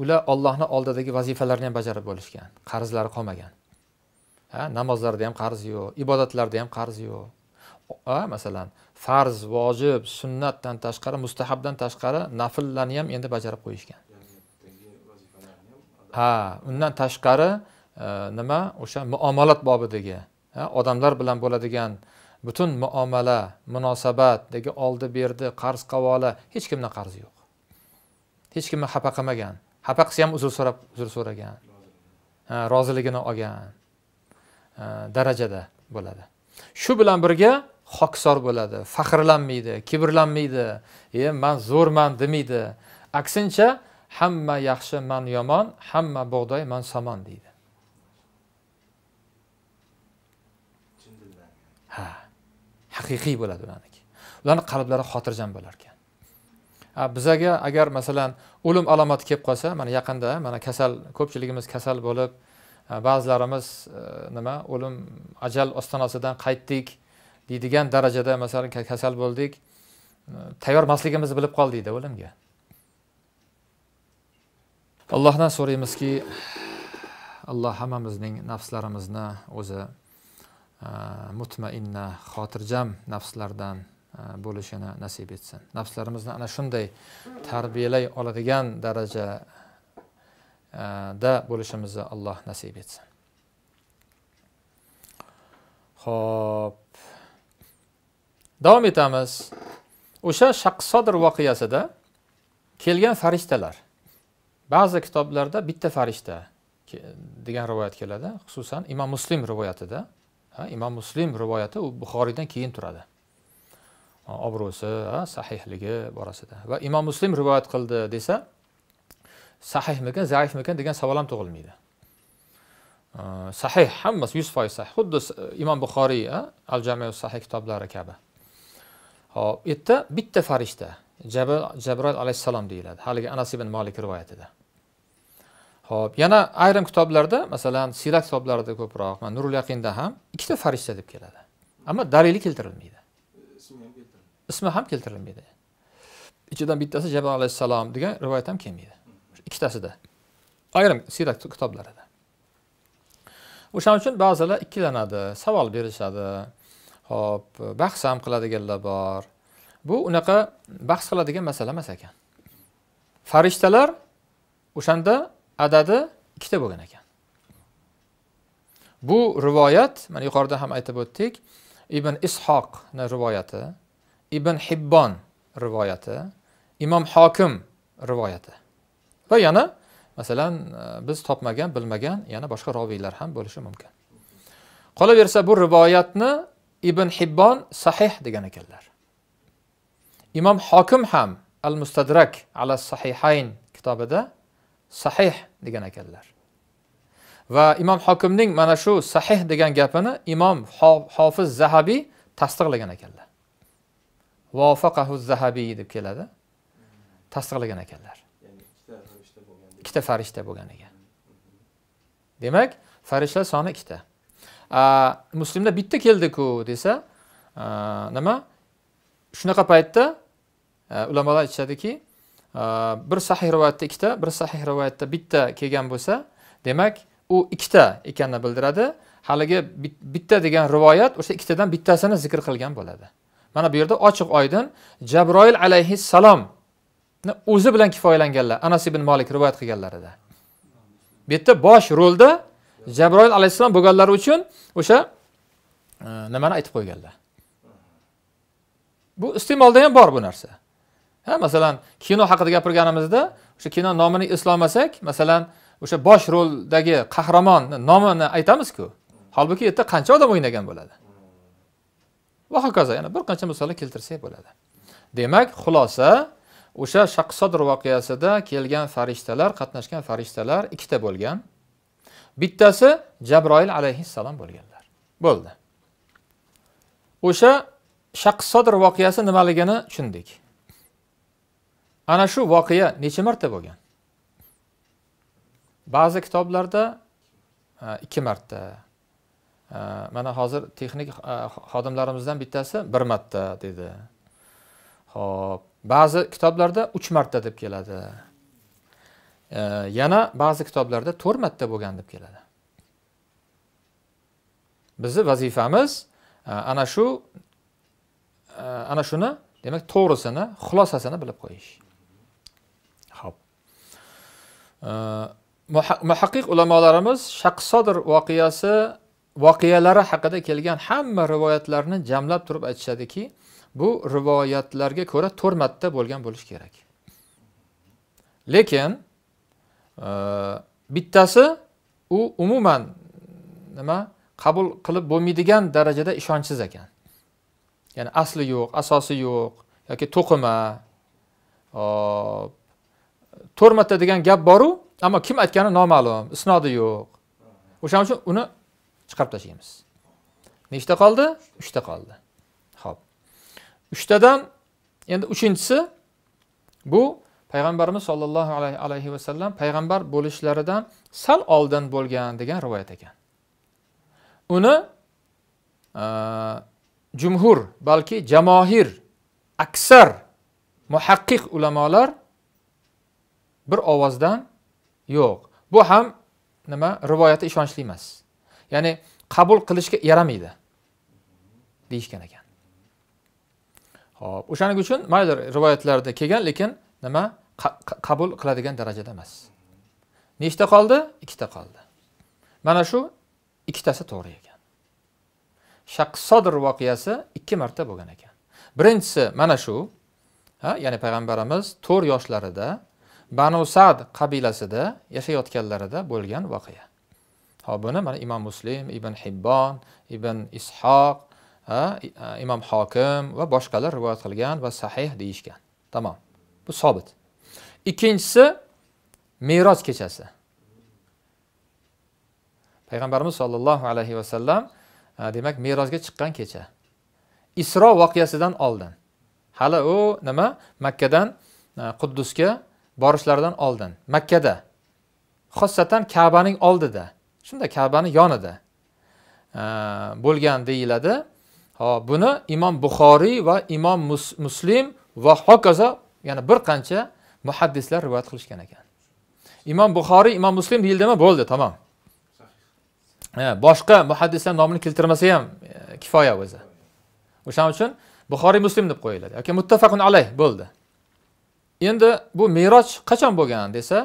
Ular Allohning oldidagi vazifalarini ham bajarib bo'lishgan, qarzlari qolmagan. Namozlarda ham qarz yo'q, ibodatlarda ham qarz yo'q. Masalan, farz, vojib, sunnatdan tashqari, mustahabdan tashqari nafllarni ham endi bajarib qo'yishgan. Undan tashqari nima o'sha muomalat bobidagi, odamlar bilan bo'ladigan butun muomala, munosabatdagi oldi berdi, qarz qavola, hech kimdan qarzi yo'q. Hech kimni xafa qilmagan. Xafa qilsa ham uzr so'rab, uzr so'ragan. Roziligini olgan darajada bo'ladi. Shu bilan birga xokisor bo'ladi, faxrlanmaydi, kibrlanmaydi, men zo'rman demaydi. Aksincha, hamma yaxshi, man yomon, hamma bug'doy, man somon deydi. Ha, haqiqiy bo'ladi ularniki. Ularning qalblari xotirjam bo'lar ekan. Bizaga agar masalan o'lim alomati kelib qolsa, mana yaqinda mana kasal, ko'pchiligimiz kasal bo'lib, ba'zilarimiz nima o'lim ajal ostonasidan qaytdik deydigan darajada masalan kasal bo'ldik. tayyor emasligimizni bilib qoldik-da o'limga. Allohdan so'raymizki, Alloh hammamizning nafslarimizni o'zi mutmainna, xotirjam nafslardan bo'lishini nasib etsin. Nafslarimizni ana shunday tarbiyalay oladigan darajada bo'lishimizni Alloh nasib etsin. Xo'p. Davom etamiz. O'sha Shaqq-Sodr voqeasida kelgan farishtalar. Ba'zi kitoblarda bitta farishta degan rivoyat keladi, xususan Imom Muslim rivoyatida. Imom Muslim rivoyati u Buxoriydan keyin turadi. Obro'si, sahihligi borasida. Va Imom Muslim rivoyat qildi desa, sahihmikan, zaifmikan degan savol ham tug'ilmaydi. Sahih, hammasi 100% sahih. Xuddi Imom Buxoriy Al-Jami' as-Sahih kitoblari kabi. Xo'p, yerda bitta farishta, Jabroil alayhissalom deyiladi. Haligi Anas ibn Malik rivoyatida. Xo'p, yana ayrim kitoblarda, masalan, siyrat kitoblarida ko'proq, mana Nurul Yaqinda ham ikkita farishta deb keladi. Ammo dalili keltirilmaydi. Ismi ham keltirilmaydi. Ichidan bittasi Jabroil alayhissalom degan rivoyat ham kelmaydi. Ikkitasida. Ayrim siyrat kitoblarida. O'shaning uchun ba'zilar ikkilanadi, savol berishadi. Xo'p, bahs ham qiladiganlar bor. Bu unaqa bahs qiladigan masala emas ekan. Farishtalar o'shanda adadi ikkita bo'lgan ekan. Bu rivoyat, mana yuqorida ham aytib o'tdik, Ibn Ishoqning rivoyati, Ibn Hibbon rivoyati, Imom Hokim rivoyati. Va yana masalan biz topmagan, bilmagan yana boshqa roviylar ham bo'lishi mumkin. Qolaversa bu rivoyatni Ibn Hibbon sahih degan ekanlar. Imom Hokim ham Al-Mustadrak ala Sahihayn kitobida sahih degan ekanlar. Va Imom Hokimning mana shu sahih degan gapini Imom Hofiz Zahabiy tasdiqlagan ekanlar. Vafaqahu Zahabiy deb keladi. Tasdiqlagan ekanlar. Ikkita farishta bo'lgan ekan. Demak, farishtalar soni ikkita. Muslimda bitta keldi-ku desa, nima? Shunaqa paytda ulamolar aytishadiki, bir sahih rivoyatda ikkita, bir sahih rivoyatda bitta kelgan bo'lsa, demak, u ikkita ekanini bildiradi. Haligi bitta degan rivoyat o'sha ikkitadan bittasini zikr qilgan bo'ladi. Mana bu yerda ochiq oydin Jabroil alayhissalom o'zi bilan kifoyalanganlar Anas ibn Malik rivoyat qilganlarida. Bu yerda bosh rolda Jabroil alayhissalom bo'lganlari uchun o'sha nimani aytib qo'yganlar. Bu iste'molda ham bor bu narsa. Ha, masalan, kino haqida gapirganimizda o'sha kino nomini eslamasak, masalan, o'sha bosh roldagi qahramon nomini aytamiz-ku. Holbuki yerda qancha odam o'ynagan bo'ladi. Va hokazo, yana bir qancha misollar keltirsak bo'ladi. Demak, xulosa o'sha Shaqq-Sodr voqeasida kelgan farishtalar, qatnashgan farishtalar ikkita bo'lgan. Bittasi Jabroil alayhissalom bo'lganlar. Bo'ldi. O'sha Shaqq-Sodr voqeasi nimaligini tushundik. Ana shu voqea necha marta bo'lgan? Ba'zi kitoblarda 2 marta. Mana hozir texnik xodimlarimizdan bittasi 1 marta dedi. Xo'p, ba'zi kitoblarda 3 marta deb keladi. Yana ba'zi kitoblarda 4 marta bo'lgan deb keladi. Bizning vazifamiz ana shu ana shuni, demak, to'g'risini, xulosasini bilib qo'yish. Xo'p. Muhaqqiq ulamolarimiz Shaqq-Sodr voqeasi, voqealari haqida kelgan hamma rivoyatlarni jamlab turib aytishadiki, bu rivoyatlarga ko'ra 4 marta bo'lgan bo'lish kerak. Lekin bittasi u umuman nima qabul qilib bo'lmaydigan darajada ishonchsiz ekan. Ya'ni asli yo'q, asosi yo'q yoki to'qima. 4 marta degan gap bor-u, ammo kim aytgani noma'lum, isnodi yo'q. O'shaning uchun uni chiqarib tashlaymiz. Nechta qoldi? 3 ta qoldi. Xo'p. 3 tadan endi uchinchisi bu payg'ambarimiz sollallohu alayhi va sallam payg'ambar bo'lishlaridan sal oldin bo'lgan degan rivoyat ekan. Uni jumhur, balki jamohir Aksar muhaqqiq ulamolar bir ovozdan yo'q. Bu ham nima, rivoyati ishonchli emas. Ya'ni qabul qilishga yaramaydi deyishgan ekan. Xo'p, o'shaning uchun mayli rivoyatlarda kelgan, lekin nima, qabul qiladigan darajada emas. Nechta qoldi? Ikkita qoldi. Mana shu ikkitasi to'g'ri ekan. Shaq Sodr voqeasi 2 marta bo'lgan ekan. Birinchisi mana shu, ha, ya'ni payg'ambarimiz 4 yoshlarida Banu Sa'd qabilasida yashayotganlarida bo'lgan voqea. Xo'p, buni mana Imom Muslim, Ibn Hibbon, Ibn Ishoq, Imom Hokim va boshqalar rivoyat qilgan va sahih deyishgan. Tamom. Bu sobit. Ikkinchisi Meroj kechasi. Payg'ambarimiz sollallohu alayhi va sallam demak Merojga chiqqan kecha. Isro voqeasidan oldin. Hali u nima, Makkadan Quddusga borishlaridan oldin, Makkada, xossatan Ka'baning oldida, shunda Ka'baning yonida bo'lgan deyiladi. Xo'p, buni Imom Buxoriy va Imom Muslim va hokazo yana bir qancha muhaddislar rivoyat qilishgan ekan. Imom Buxoriy, Imom Muslim deyildimi, bo'ldi, tamom. Boshqa muhaddislar nomini keltirmasa ham kifoya o'zi. O'shaning uchun Buxoriy, Muslim deb qo'yiladi yoki muttafaqun alayh bo'ldi. Endi bu Meroj qachon bo'lgan desa,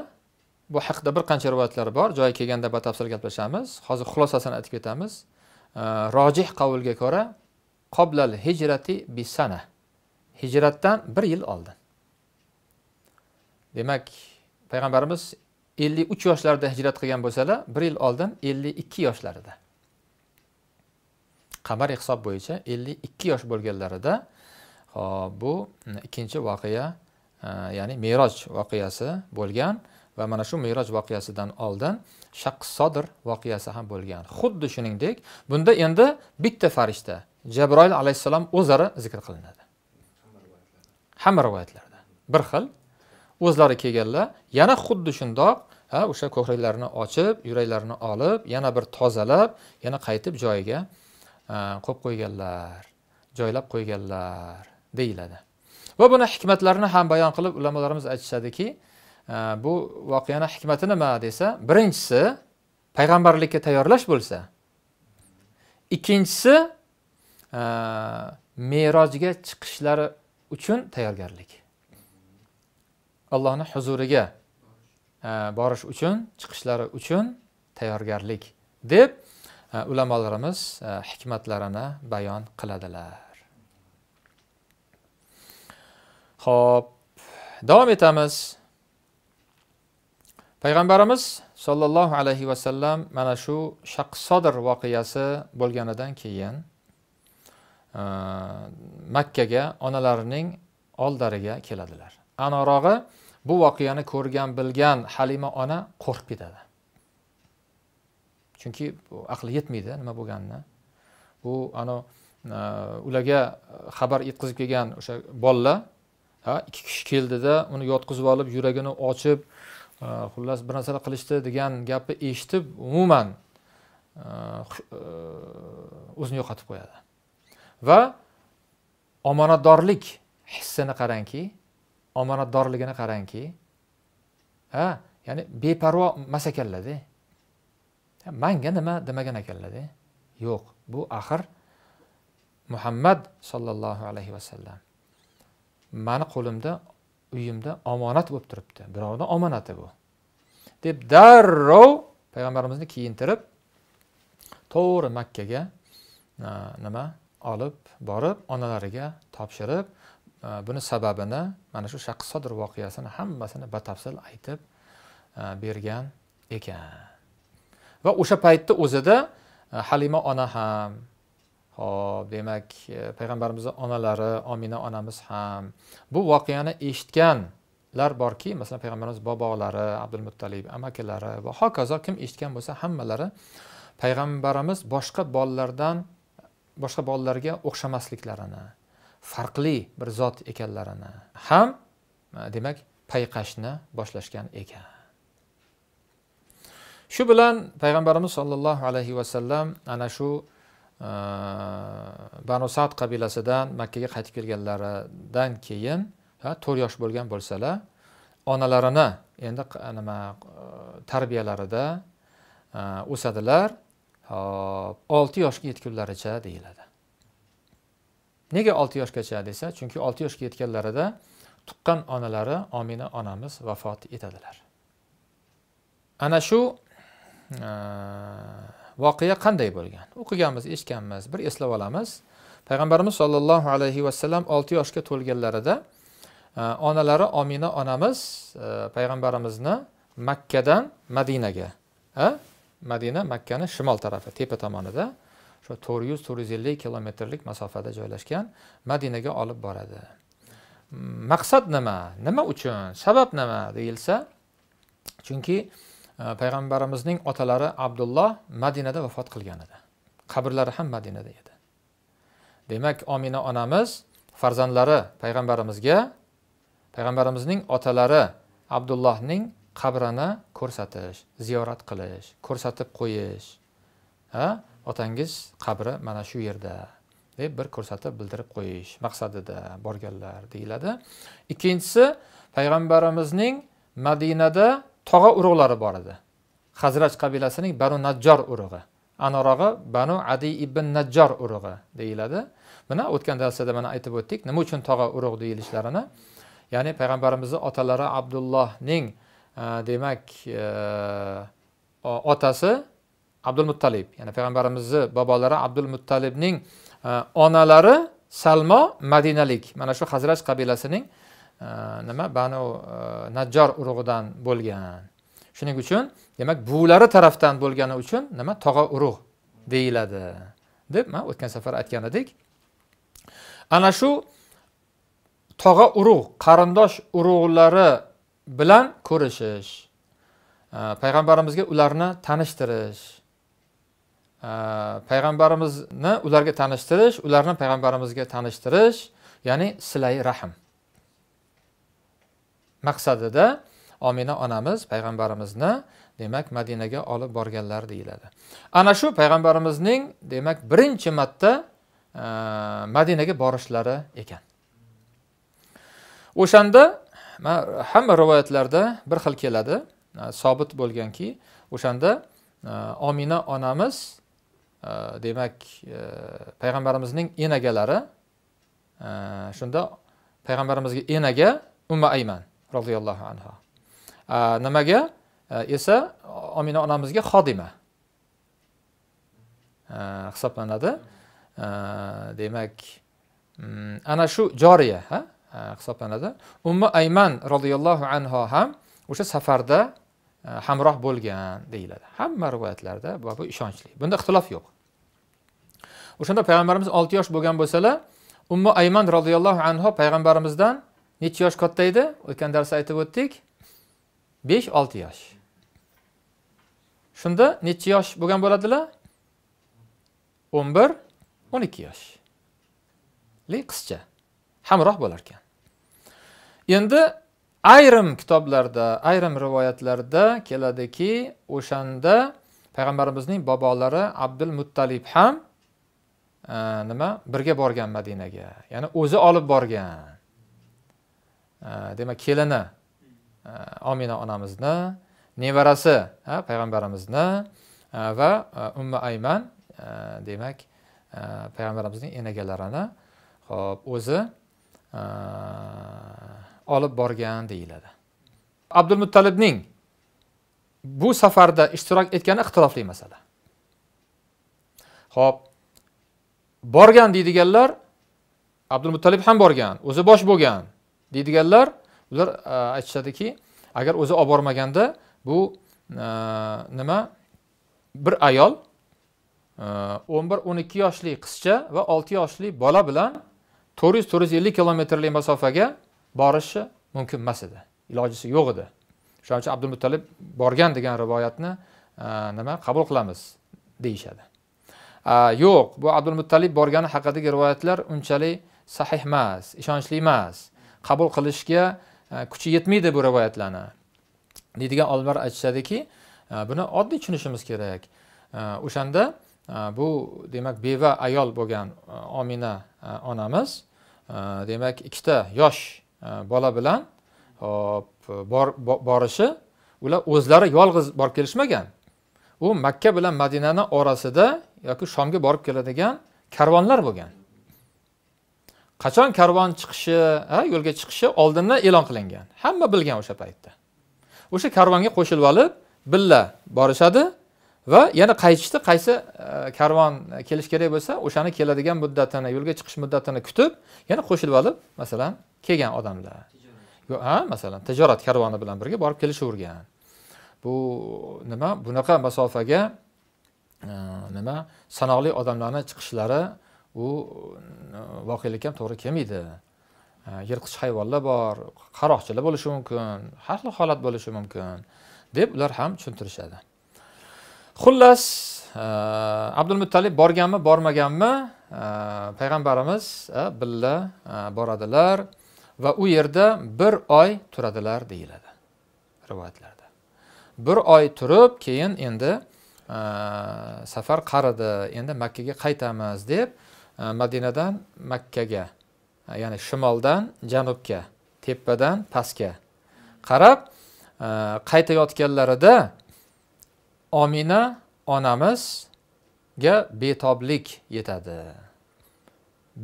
bu haqda bir qancha rivoyatlar bor. Joyi kelganda batafsil gaplashamiz. Hozir xulosasini aytib ketamiz. Rojih qavlga ko'ra, qoblal hijrati bisana. Hijratdan 1 yil oldin. Demak, payg'ambarimiz 53 yoshlarida hijrat qilgan bo'lsalar, 1 yil oldin 52 yoshlarida. Qamariy hisob bo'yicha 52 yosh bo'lganlarida, xo'p, bu ikkinchi voqea, ya'ni Meroj voqeasi bo'lgan va mana shu Meroj voqeasidan oldin Shaq Sodr voqeasi ham bo'lgan. Xuddi shuningdek, bunda endi bitta farishta Jabroil alayhissalom o'zlari zikr qilinadi. Hamma rivoyatlarda bir xil o'zlari kelganlar, yana xuddi shundoq o'sha ko'kraklarini ochib, yuraklarini olib, yana bir tozalab, yana qaytib joyiga qo'yib qo'yganlar, joylab qo'yganlar deyiladi. Va buni hikmatlarini ham bayon qilib ulamolarimiz aytishadiki, bu voqeaning hikmati nima desa, birinchisi payg'ambarlikka tayyorlash bo'lsa, ikkinchisi Merojga chiqishlari uchun tayyorgarlik. Allohning huzuriga borish uchun, chiqishlari uchun tayyorgarlik deb ulamolarimiz hikmatlarini bayon qiladilar. Xo'p, davom etamiz. Payg'ambarimiz sollallohu alayhi va sallam mana shu Shaq Sodr voqeasi bo'lganidan keyin Makkaga onalarining oldariga keladilar. Anorog'i bu voqeani ko'rgan, bilgan Halima ona qo'rqib ketadi. Chunki aqli yetmaydi nima bo'lganini. Bu ana ularga xabar yetkazib kelgan o'sha bolalar, ha, 2 kishi keldida uni yotqizib olib, yuragini ochib, xullas bir narsalar qilishdi degan gapni eshitib, umuman o'zini yo'qotib qo'yadi. Va omonatdorlik hissini qarangki, omonatdorligini qarangki, ha, ya'ni beparvo emas ekanlar-da. Manga nima demagan ekanlar-da. Yo'q, bu axir Muhammad sallallohu alayhi va sallam mani qo'limda, uyimda omonat bo'lib turibdi. Birovning omonati bu. Deb darrov payg'ambarimizni kiyintirib, to'g'ri Makkaga nima olib borib, onalariga topshirib, buni sababini, mana shu Shaq Sodr voqeasini hammasini batafsil aytib bergan ekan. Va o'sha paytda o'zida Halima ona ham, xo'p, demak, payg'ambarimizning onalari Omina onamiz ham bu voqeani eshitganlar borki, masalan, payg'ambarimiz bobolari, Abdul Muttalib amakilari va hokazo kim eshitgan bo'lsa, hammalari payg'ambarimiz boshqa bolalardan, boshqa bolalarga o'xshamasliklarini, farqli bir zot ekanlarini ham demak payqashni boshlashgan ekan. Shu bilan payg'ambarimiz sollallohu alayhi va sallam ana shu Banu Sa'd qabilasidan Makkaga qaytib kelganlaridan keyin 4 yosh bo'lgan bo'lsalar, onalarini endi nima tarbiyalarida o'sadilar, hop, 6 yoshga yetgunlaricha deyiladi. Nega 6 yoshgacha desa, chunki 6 yoshga yetganlarida tuqqan onalari Omina onamiz vafot etadilar. Ana shu voqea qanday bo'lgan? O'qiganmiz, eshitganmiz, bir eslab olamiz. Payg'ambarimiz sollallohu alayhi vasallam 6 yoshga to'lganlarida onalari Omina onamiz payg'ambarimizni Makkadan Madinaga, Madina Makkani shimol tarafi, tepa tomonida, shu 400-450 kilometrlik masofada joylashgan Madinaga olib boradi. Maqsad nima? Nima uchun? Sabab nima deyilsa, chunki payg'ambarimizning otalari Abdulloh Madinada vafot qilgan edi. Qabrlari ham Madinada edi. Demak, Omina onamiz farzandlari payg'ambarimizga payg'ambarimizning otalari Abdullohning qabrini ko'rsatish, ziyorat qilish, ko'rsatib qo'yish, ha, otangiz qabri mana shu yerda deb bir ko'rsatib bildirib qo'yish maqsadida borganlar deyiladi. Ikkinchisi, payg'ambarimizning Madinada tog'a urug'lari bor edi. Hazraj qabilasining Banu Najjor urug'i, anorog'i Banu Adi ibn Najjor urug'i deyiladi. Mana o'tgan darsda mana aytib o'tdik, nima uchun tog'a urug' deyilishlarini. Ya'ni payg'ambarimizning otalari Abdullohning demak otasi Abdul Muttalib, ya'ni payg'ambarimizning bobolari Abdul Muttalibning onalari Salmo Madinalik, mana shu Hazraj qabilasining nima Banu Najjor urug'idan bo'lgan. Shuning uchun demak buvilari tarafdan bo'lgani uchun nima tog'a urug' deyiladi deb men o'tgan safar aytgan edik. Ana shu tog'a urug', qarindosh urug'lari bilan ko'rishish, payg'ambarimizga ularni tanishtirish, payg'ambarimizni ularga tanishtirish, ularni payg'ambarimizga tanishtirish, ya'ni silai rahm maqsadida Omina onamiz payg'ambarimizni demak Madinaga olib borganlar deyiladi. Ana shu payg'ambarimizning demak birinchi marta Madinaga borishlari ekan. O'shanda hamma rivoyatlarda bir xil keladi, sobit bo'lganki, o'shanda Omina onamiz demak payg'ambarimizning enagalari, shunda payg'ambarimizga enaga Umma Ayman roziyallohu anha. Nimaga esa Omina onamizga xodima hisoblanadi. Demak, ana shu joriya hisoblanadi. Umma Ayman roziyallohu anha ham o'sha safarda hamroh bo'lgan deyiladi. Hamma rivoyatlarda bu ishonchli. Bunda ixtilof yo'q. O'shanda payg'ambarimiz 6 yosh bo'lgan bo'lsalar, Umma Ayman roziyallohu anha payg'ambarimizdan necha yosh katta edi? O'tgan darsda aytib o'tdik. 5-6 yosh. Shunda necha yosh bo'lgan bo'ladilar? 11-12 yosh. Li qizcha hamroh bo'lar ekan. Endi ayrim kitoblarda, ayrim rivoyatlarda keladiki, o'shanda payg'ambarimizning bobolari Abdul Muttalib ham nima birga borgan Madinaga. Ya'ni o'zi olib borgan. Demak, kelini Omina onamizni, nevarasi payg'ambarimizni va Umma Ayman demak payg'ambarimizning enagalarini hop o'zi olib borgan deyiladi. Abdul Muttalibning bu safarda ishtirok etgani ixtilofli masala. Hop, borgan deydiganlar Abdul Muttalib ham borgan, o'zi bosh bo'lgan deydiganlar, ular aytishadiki, agar o'zi olib bormaganda bu nima bir ayol 11-12 yoshli qizcha va 6 yoshli bola bilan 400-450 kilometrlik masofaga borishi mumkin emas edi. Ilojisi yo'q edi. Shuning uchun Abdul Muttalib borgan degan rivoyatni nima qabul qilamiz deyishadi. Yo'q, bu Abdul Muttalib borgani haqidagi rivoyatlar unchalik sahih emas, ishonchli emas. Qabul qilishga kuchi yetmaydi bu rivoyatlarni. Deydigan olimlar aytishadiki, buni oddiy tushunishimiz kerak. O'shanda Bu demak beva ayol bo'lgan Omina onamiz demak ikkita yosh bola bilan hop borishi, ular o'zlari yolg'iz borib kelishmagan. U Makka bilan Madinani orasida yoki Shomga borib keladigan karvonlar bo'lgan. Qachon karvon chiqishi, yo'lga chiqishi oldindan e'lon qilingan. Hamma bilgan o'sha paytda. O'sha karvonga qo'shilib olib, billa borishadi va yana qaytishda qaysi karvon kelish kerak bo'lsa, o'shani keladigan muddatini, yo'lga chiqish muddatini kutib, yana qo'shilib olib, masalan, kelgan odamlar. Ha, masalan, tijorat karvoni bilan birga borib kelishavergan. Bu nima? Bunaqa masofaga nima sanoqli odamlarning chiqishlari u voqelikka ham to'g'ri kelmaydi. Yirtqich hayvonlar bor, qaroqchilar bo'lishi mumkin, har xil holat bo'lishi mumkin deb ular ham tushuntirishadi. Xullas, Abdulmuttalib borganmi, bormaganmi, payg'ambarimiz billa boradilar va u yerda bir oy turadilar deyiladi rivoyatlarda. Bir oy turib, keyin endi safar qaridi, endi Makka ga qaytamiz deb Madinadan Makkaga, ya'ni shimoldan janubga, tepadan pastga qarab qaytayotganlarida Omina onamizga betoblik yetadi.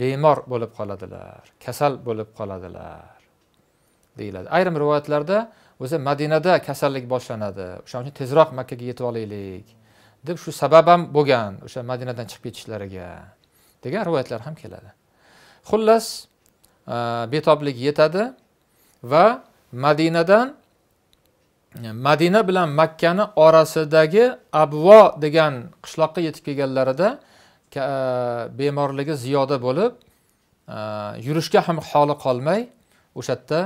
Bemor bo'lib qoladilar, kasal bo'lib qoladilar deyiladi. Ayrim rivoyatlarda o'zi Madinada kasallik boshlanadi. O'shaning uchun tezroq Makka ga yetib olaylik deb shu sabab ham bo'lgan o'sha Madinadan chiqib ketishlariga degan rivoyatlar ham keladi. Xullas, betoblik yetadi va Madinadan Madina bilan Makkani orasidagi Abvo degan qishloqqa yetib kelganlarida bemorligi ziyoda bo'lib, yurishga ham holi qolmay, o'sha yerda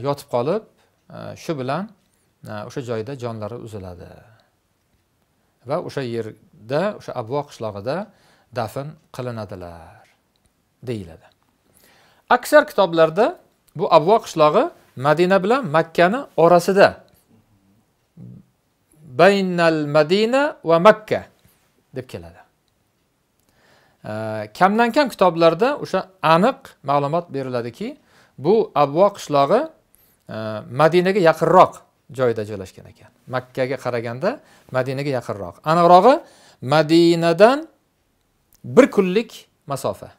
yotib qolib, shu bilan o'sha joyda jonlari uziladi. Va o'sha yerda, o'sha Abvo qishlog'ida dafn qilinadilar deyiladi. Aksar kitoblarda bu Abvo qishlog'i Madina bilan Makkani orasida, baynal Madina va Makka deb keladi. Kamdan kam kitoblarda o'sha aniq ma'lumot beriladiki, bu Abvo qishlog'i Madinaga yaqinroq joyda joylashgan ekan. Makkaga qaraganda Madinaga yaqinroq. Aniqrog'i Madinadan bir kunlik masofa.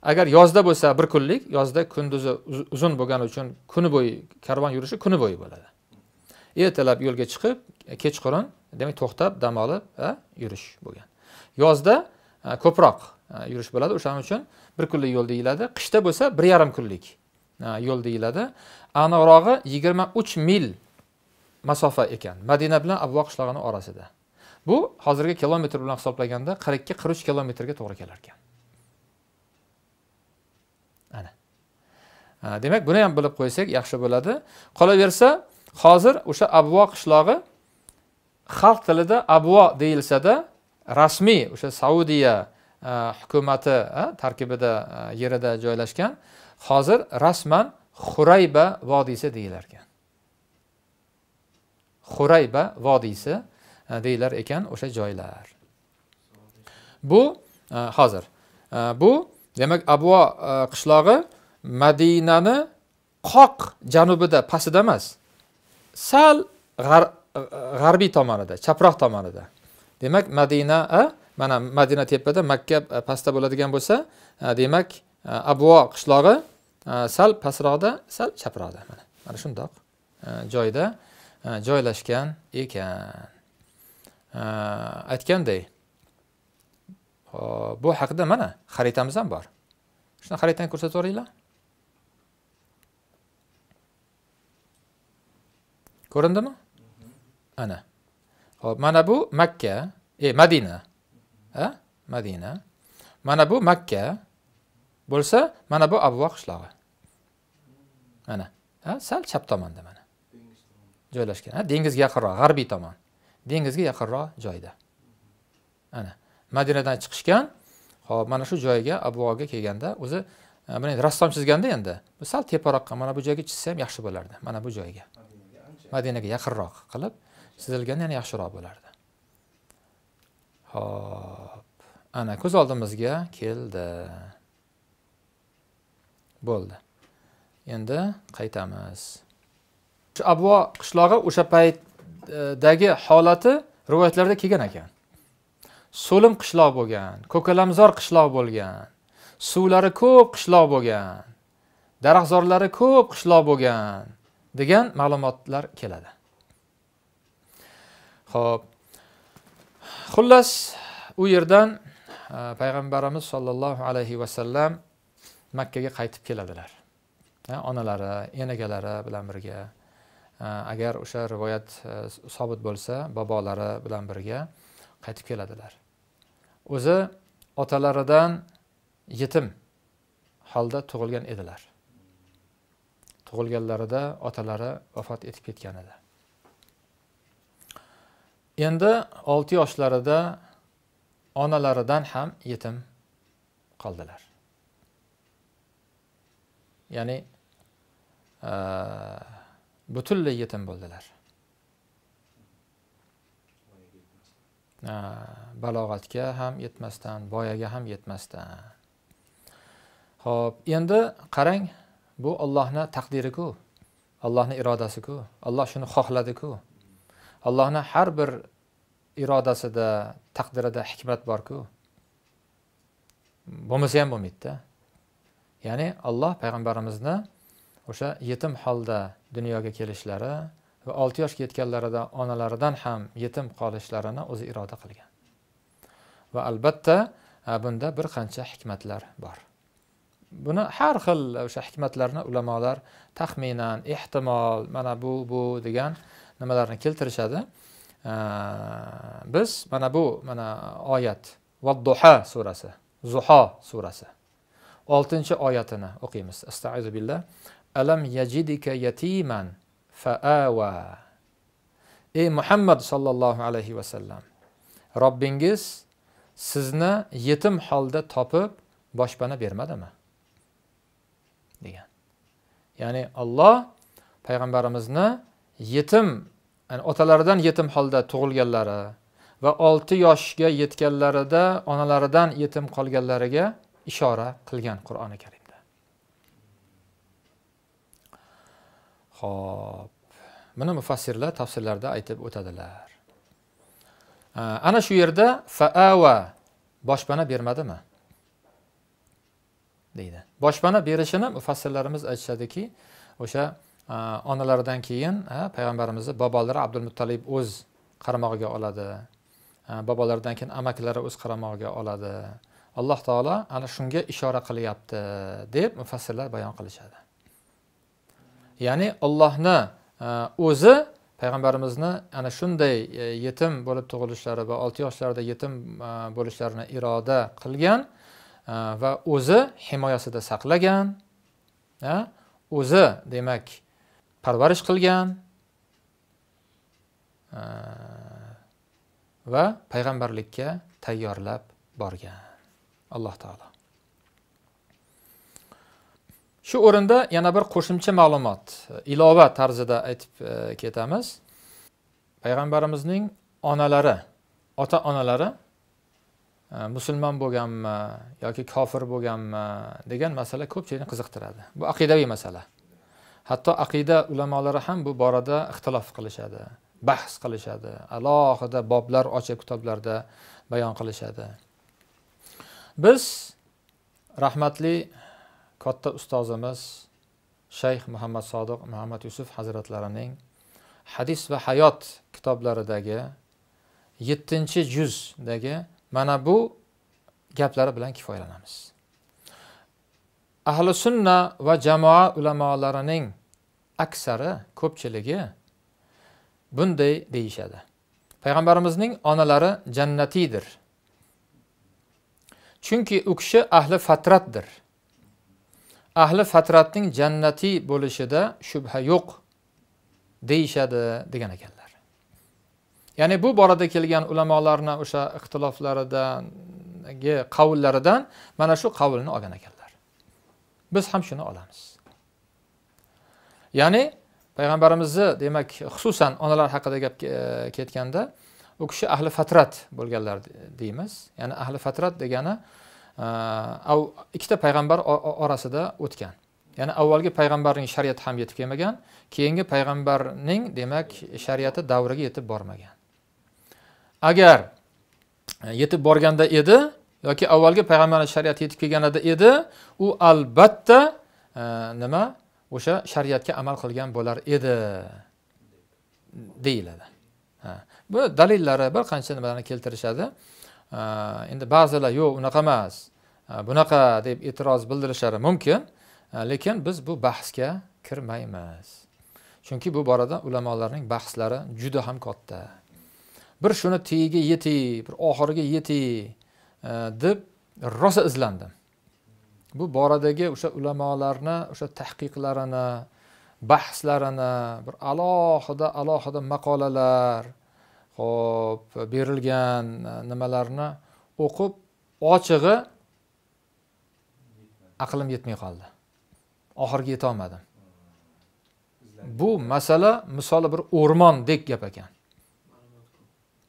Agar yozda bo'lsa bir kunlik, yozda kunduzi uzun bo'lgani uchun kuni bo'yi karvon yurishi kuni bo'yi bo'ladi. Ertalab yo'lga chiqib, kechqurun, demak to'xtab, dam olib, yurish bo'lgan. Yozda ko'proq yurish bo'ladi, o'shaning uchun bir kunlik yo'l deyiladi. Qishda bo'lsa 1,5 kunlik yo'l deyiladi. Aniqrog'i 23 mil masofa ekan Madina bilan Abvo qishlog'ining orasida. Bu hozirgi kilometr bilan hisoblaganda 42-43 kilometrga to'g'ri kelar ekan. Ana. Demak, buni ham bilib qo'ysak yaxshi bo'ladi. Qolaversa, hozir o'sha Abvo qishlog'i xalq tilida Abvo deyilsa-da, rasmiy o'sha Saudiya hukumati tarkibida yerida joylashgan, hozir rasman Xurayba vodiysi deyilar ekan. Xurayba vodiysi deyilar ekan o'sha joylar. Bu hozir bu demak Abvo qishlog'i Madinani qoq janubida, pastida emas, sal g'arbiy tomonida, chaproq tomonida. Demak, Madina, mana Madina tepada, Makka pastda bo'ladigan bo'lsa, demak Abvo qishlog'i sal pastroqda, sal chaproqda, mana mana shundoq joyda joylashgan ekan. Aytganday, bu haqida mana xaritamiz ham bor. Shuni xaritani ko'rsatib yuboringlar. Ko'rindimi? Ana. Xo'p, mana bu Makka, Madina. Ha? Madina. Mana bu Makka bo'lsa, mana bu Abvo qishlog'i. Mana, ha, sal chap tomonda mana. Joylashgan, ha, dengizga yaqinroq, g'arbiy tomon. Dengizga yaqinroq joyda. Ana, Madinadan chiqishgan. Xo'p, mana shu joyga Abvoga kelganda o'zi buni rassom chizganda endi bu sal teparoqqa, mana bu joyga chizsa ham yaxshi bo'lardi. Mana bu joyga. Madinaga yaqinroq qilib chizilganda yana yaxshiroq bo'lardi. Xo'p, ana ko'z oldimizga keldi. Bo'ldi. Endi qaytamiz. Shu Abvo qishlog'i o'sha paytdagi holati rivoyatlarda kelgan ekan. So'lim qishloq bo'lgan, ko'kalamzor qishloq bo'lgan, suvlari ko'p qishloq bo'lgan, daraxtzorlari ko'p qishloq bo'lgan degan ma'lumotlar keladi. Xo'p. Xullas, u yerdan payg'ambarimiz sollallohu alayhi va sallam Makka ga qaytib keladilar. Onalari, enagalari bilan birga, agar o'sha rivoyat sobit bo'lsa, bobolari bilan birga qaytib keladilar. O'zi otalaridan yetim holda tug'ilgan edilar. Tug'ilganlarida otalari vafot etib ketgan edi. Endi 6 yoshlarida onalaridan ham yetim qoldilar. Ya'ni butunlay yetim bo'ldilar. Balog'atga ham yetmasdan, boyaga ham yetmasdan. Xo'p, endi qarang, bu Allohning taqdiri-ku, Allohning irodasi-ku, Alloh shuni xohladi-ku. Allohning har bir irodasida, taqdirida hikmat bor-ku. Bo'lmasa ham bo'lmaydi-da. Ya'ni Alloh payg'ambarimizni o'sha yetim holda dunyoga kelishlari va 6 yoshga yetganlarida onalaridan ham yetim qolishlarini o'zi iroda qilgan. Va albatta bunda bir qancha hikmatlar bor. Buni har xil o'sha hikmatlarni ulamolar taxminan, ehtimol, mana bu bu degan nimalarni keltirishadi. Biz mana bu mana oyat Vadduha surasi, Zuho surasi 6-oyatini o'qiymiz. Astaizu billah. Alam yajidika yatiman faawa. Ey Muhammad sallallohu alayhi va sallam, Robbingiz sizni yetim holda topib boshpana bermadimi? Degan. Ya'ni Alloh payg'ambarimizni yetim, ya'ni otalaridan yetim holda tug'ilganlari va 6 yoshga yetganlarida onalaridan yetim qolganlariga ishora qilgan Qur'oni Karimda. Xo'p, buni mufassirlar tafsirlarda aytib o'tadilar. Ana shu yerda faawa boshpana bermadimi deydi. Boshpana berishini mufassirlarimiz aytishadiki, o'sha onalaridan keyin payg'ambarimizni bobolari Abdulmuttalib o'z qaramog'iga oladi. Bobolaridan keyin amaklari o'z qaramog'iga oladi. Alloh taolo ana shunga ishora qilyapti deb mufassirlar bayon qilishadi. Ya'ni Allohni o'zi payg'ambarimizni ana shunday yetim bo'lib tug'ilishlari va 6 yoshlarida yetim bo'lishlarini iroda qilgan va o'zi himoyasida saqlagan, o'zi demak parvarish qilgan va payg'ambarlikka tayyorlab borgan Alloh taolo. Shu o'rinda yana bir qo'shimcha ma'lumot, ilova tarzida aytib ketamiz. Payg'ambarimizning onalari, ota-onalari musulmon bo'lganmi yoki kofir bo'lganmi degan masala ko'pchilikni qiziqtiradi. Bu aqidaviy masala. Hatto aqida ulamolari ham bu borada ixtilof qilishadi, bahs qilishadi, alohida boblar ochib kitoblarda bayon qilishadi. Biz rahmatli katta ustozimiz Shayx Muhammad Sodiq Muhammad Yusuf hazratlarining Hadis va hayot kitoblaridagi 7-juzdagi mana bu gaplari bilan kifoyalanamiz. Ahli sunna va jamoa ulamolarining aksari, ko'pchiligi bunday deyishadi. Payg'ambarimizning onalari jannatiydir. Chunki u kishi ahli fatratdir. Ahli fatratning jannatiy bo'lishida shubha yo'q deyishadi degan ekanlar. Ya'ni bu borada kelgan ulamolarni o'sha ixtiloflaridagi qavllaridan mana shu qavlni olgan ekanlar. Biz ham shuni olamiz. Ya'ni payg'ambarimizni demak xususan onalar haqida gap ketganda U kishi ahli fatrat bo'lganlar deymiz. Ya'ni ahli fatrat degani ikkita payg'ambar orasida o'tgan. Ya'ni avvalgi payg'ambarning shariati ham yetib kelmagan, keyingi payg'ambarning demak shariati davriga yetib bormagan. Agar yetib borganda edi yoki avvalgi payg'ambarning shariati yetib kelganida edi, u albatta nima o'sha shariatga amal qilgan bo'lar edi deyiladi. Bu dalillari bir qancha nimalarni keltirishadi. Endi ba'zilar yo'q unaqa emas, bunaqa deb e'tiroz bildirishlari mumkin, lekin biz bu bahsga kirmaymiz. Chunki bu borada ulamolarning bahslari juda ham katta. Bir shuni tagiga yetay, bir oxiriga yetay deb rosa izlandim. Bu boradagi o'sha ulamolarni o'sha tahqiqlarini, bahslarini bir alohida alohida maqolalar, xo'p, berilgan nimalarni o'qib, ochig'i aqlim yetmay qoldi. Oxiriga yeta olmadim. Bu masala misoli bir o'rmondek gap ekan.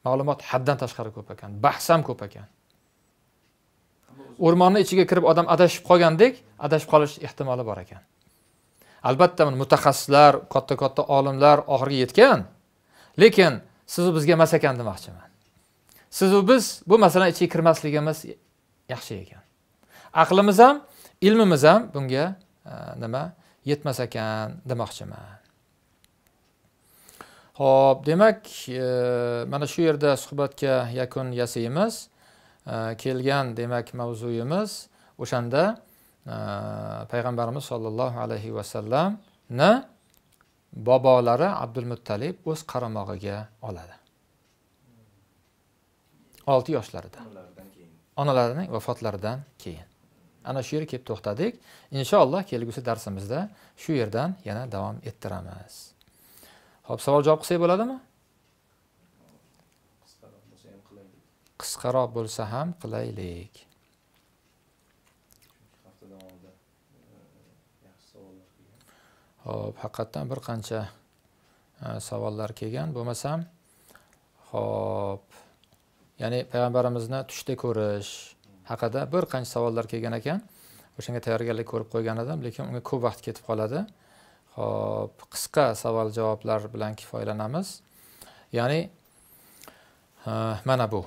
Ma'lumot haddan tashqari ko'p ekan, bahs ham ko'p ekan. O'rmonni ichiga kirib odam adashib qolgandek, adashib qolish ehtimoli bor ekan. Albatta mutaxassislar, katta-katta olimlar oxiriga yetgan, lekin siz u bizga emas ekan demoqchiman. Siz u biz bu masalani ichiga kirmasligimiz yaxshi ekan. Aqlimiz ham, ilmimiz ham bunga nima yetmas ekan demoqchiman. Xo'p, demak, mana shu yerda suhbatga yakun yasaymiz. Kelgan demak mavzuyimiz o'shanda payg'ambarimiz sollallohu alayhi vasallamni bobolari Abdulmuttalib o'z qaramog'iga oladi. 6 yoshlarida. Onalarining vafotlaridan keyin. Ana shu yerga kelib to'xtadik. Inshaalloh kelgusi darsimizda shu yerdan yana davom ettiramiz. Xo'p, savol javob qilsak bo'ladimi? Qisqaroq bo'lsa ham qilaylik. Hafta davomida yaxshi savollar kelgan. Xo'p, haqiqatan bir qancha savollar kelgan. Bo'lmasam, xo'p, ya'ni payg'ambarimizni tushda ko'rish haqida bir qancha savollar kelgan ekan. O'shanga tayyorgarlik ko'rib qo'ygan edim, lekin unga ko'p vaqt ketib qoladi. Xo'p, qisqa savol javoblar bilan kifoyalanamiz. Ya'ni mana bu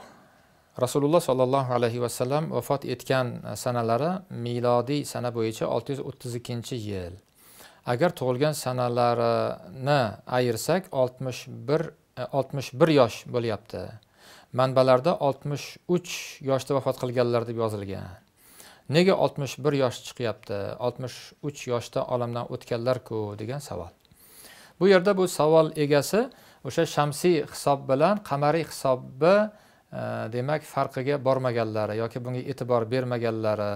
Rasululloh sollallohu alayhi vasallam vafot etgan sanalari milodiy sana bo'yicha 632-yil. Agar tug'ilgan sanalarini ayirsak 61 yosh bo'lyapti. Manbalarda 63 yoshda vafot qilganlar deb yozilgan. Nega 61 yosh chiqyapti? 63 yoshda olamdan o'tganlar-ku degan savol. Bu yerda bu savol egasi o'sha shamsiy hisob bilan qamariy hisobbi demak farqiga bormaganlari yoki bunga e'tibor bermaganlari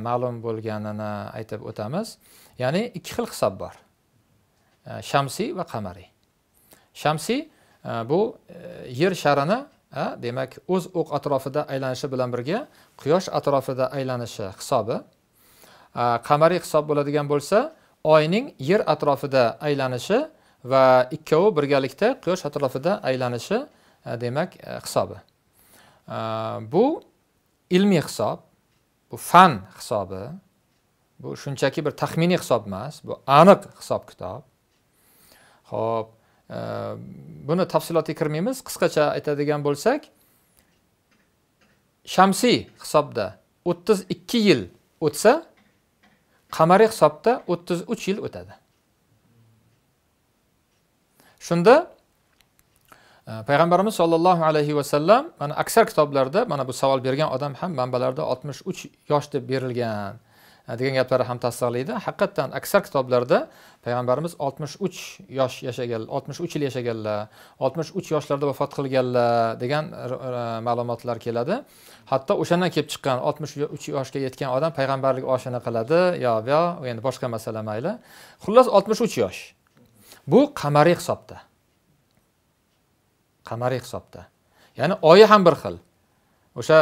ma'lum bo'lganini aytib o'tamiz. Ya'ni ikki xil hisob bor. Shamsiy va qamariy. Shamsiy bu yer sharini demak o'z o'q atrofida aylanishi bilan birga quyosh atrofida aylanishi hisobi. Qamariy hisob bo'ladigan bo'lsa, oyning yer atrofida aylanishi va ikkovi birgalikda quyosh atrofida aylanishi demak hisobi. Bu ilmiy hisob, bu fan hisobi, bu shunchaki bir taxminiy hisob emas, bu aniq hisob-kitob. Xo'p, buni tafsilotiga kirmaymiz, qisqacha aytadigan bo'lsak, shamsiy hisobda 32 yil o'tsa, qamariy hisobda 33 yil o'tadi. Shunda payg'ambarimiz sollallohu alayhi vasallam mana aksar kitoblarda mana bu savol bergan odam ham manbalarda 63 yosh deb berilgan degan gaplari ham tasdiqlaydi. Haqiqatan aksar kitoblarda payg'ambarimiz 63 yosh yashagan, 63 yil yashaganlar, 63 yoshlarda vafot qilganlar degan ma'lumotlar keladi. Hatto o'shandan kelib chiqqan 63 yoshga yetgan odam payg'ambarlik oshini qiladi, yo yo, endi boshqa masala mayli. Xullas 63 yosh. Bu qamariy hisobda. Qamariy hisobda. Ya'ni oyi ham bir xil. O'sha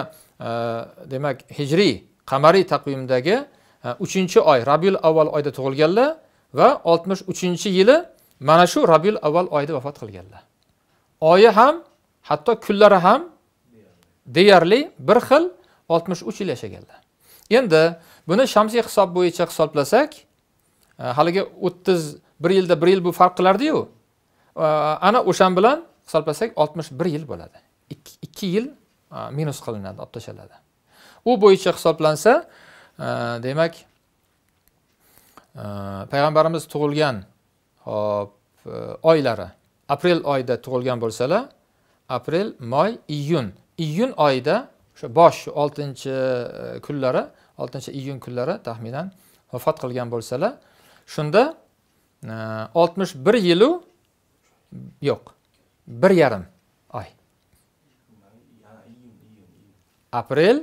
demak hijriy qamariy taqvimdagi 3-oy Rabiul Avval oyida tug'ilganlar va 63-yili mana shu Rabiul Avval oyida vafot qilganlar. Oyi ham Hatto kunlari ham deyarli bir xil 63 yil yashaganlar. Endi buni shamsiy hisob bo'yicha hisoblasak, haligi 31 yilda 1 yil bu farq qilardi-yu. Ana o'shan bilan hisoblasak 61 yil bo'ladi. 2 yil minus qilinadi, olib tashlanadi. U bo'yicha hisoblansa, demak, payg'ambarimiz tug'ilgan hop oylari aprel oyida tug'ilgan bo'lsalar, aprel, may, iyun. Iyun oyida o'sha bosh 6-kunlari, 6-iyun kunlari taxminan vafot qilgan bo'lsalar, shunda 61 yilu yo'q, 1,5 oy. Aprel,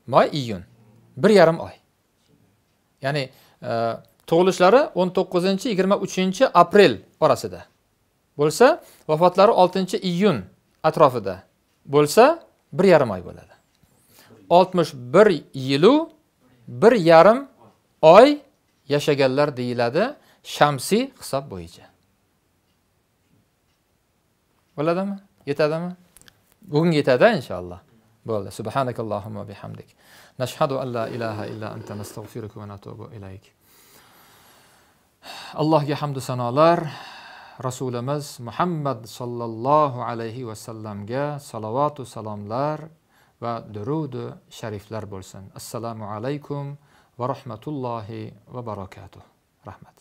may, iyun. 1,5 oy. Ya'ni tug'ilishlari 19-23 aprel orasida bo'lsa, vafotlari 6-iyun atrofida bo'lsa, 1,5 oy bo'ladi. 61 yilu 1,5 oy yashaganlar deyiladi shamsiy hisob bo'yicha. Bo'ladimi? Yetadimi? Bugun yetadi inshaalloh. Bo'ldi. Subhanakallohumma bihamdik. Nashhadu an la ilaha illa anta nastag'firuka va natubu ilayk. Allohga hamd va sanolar, Rasulimiz Muhammad sallallohu alayhi va sallamga salovat va salomlar va durudu shariflar bo'lsin. Assalomu alaykum va rahmatullohi va barakatuh. Rahmat.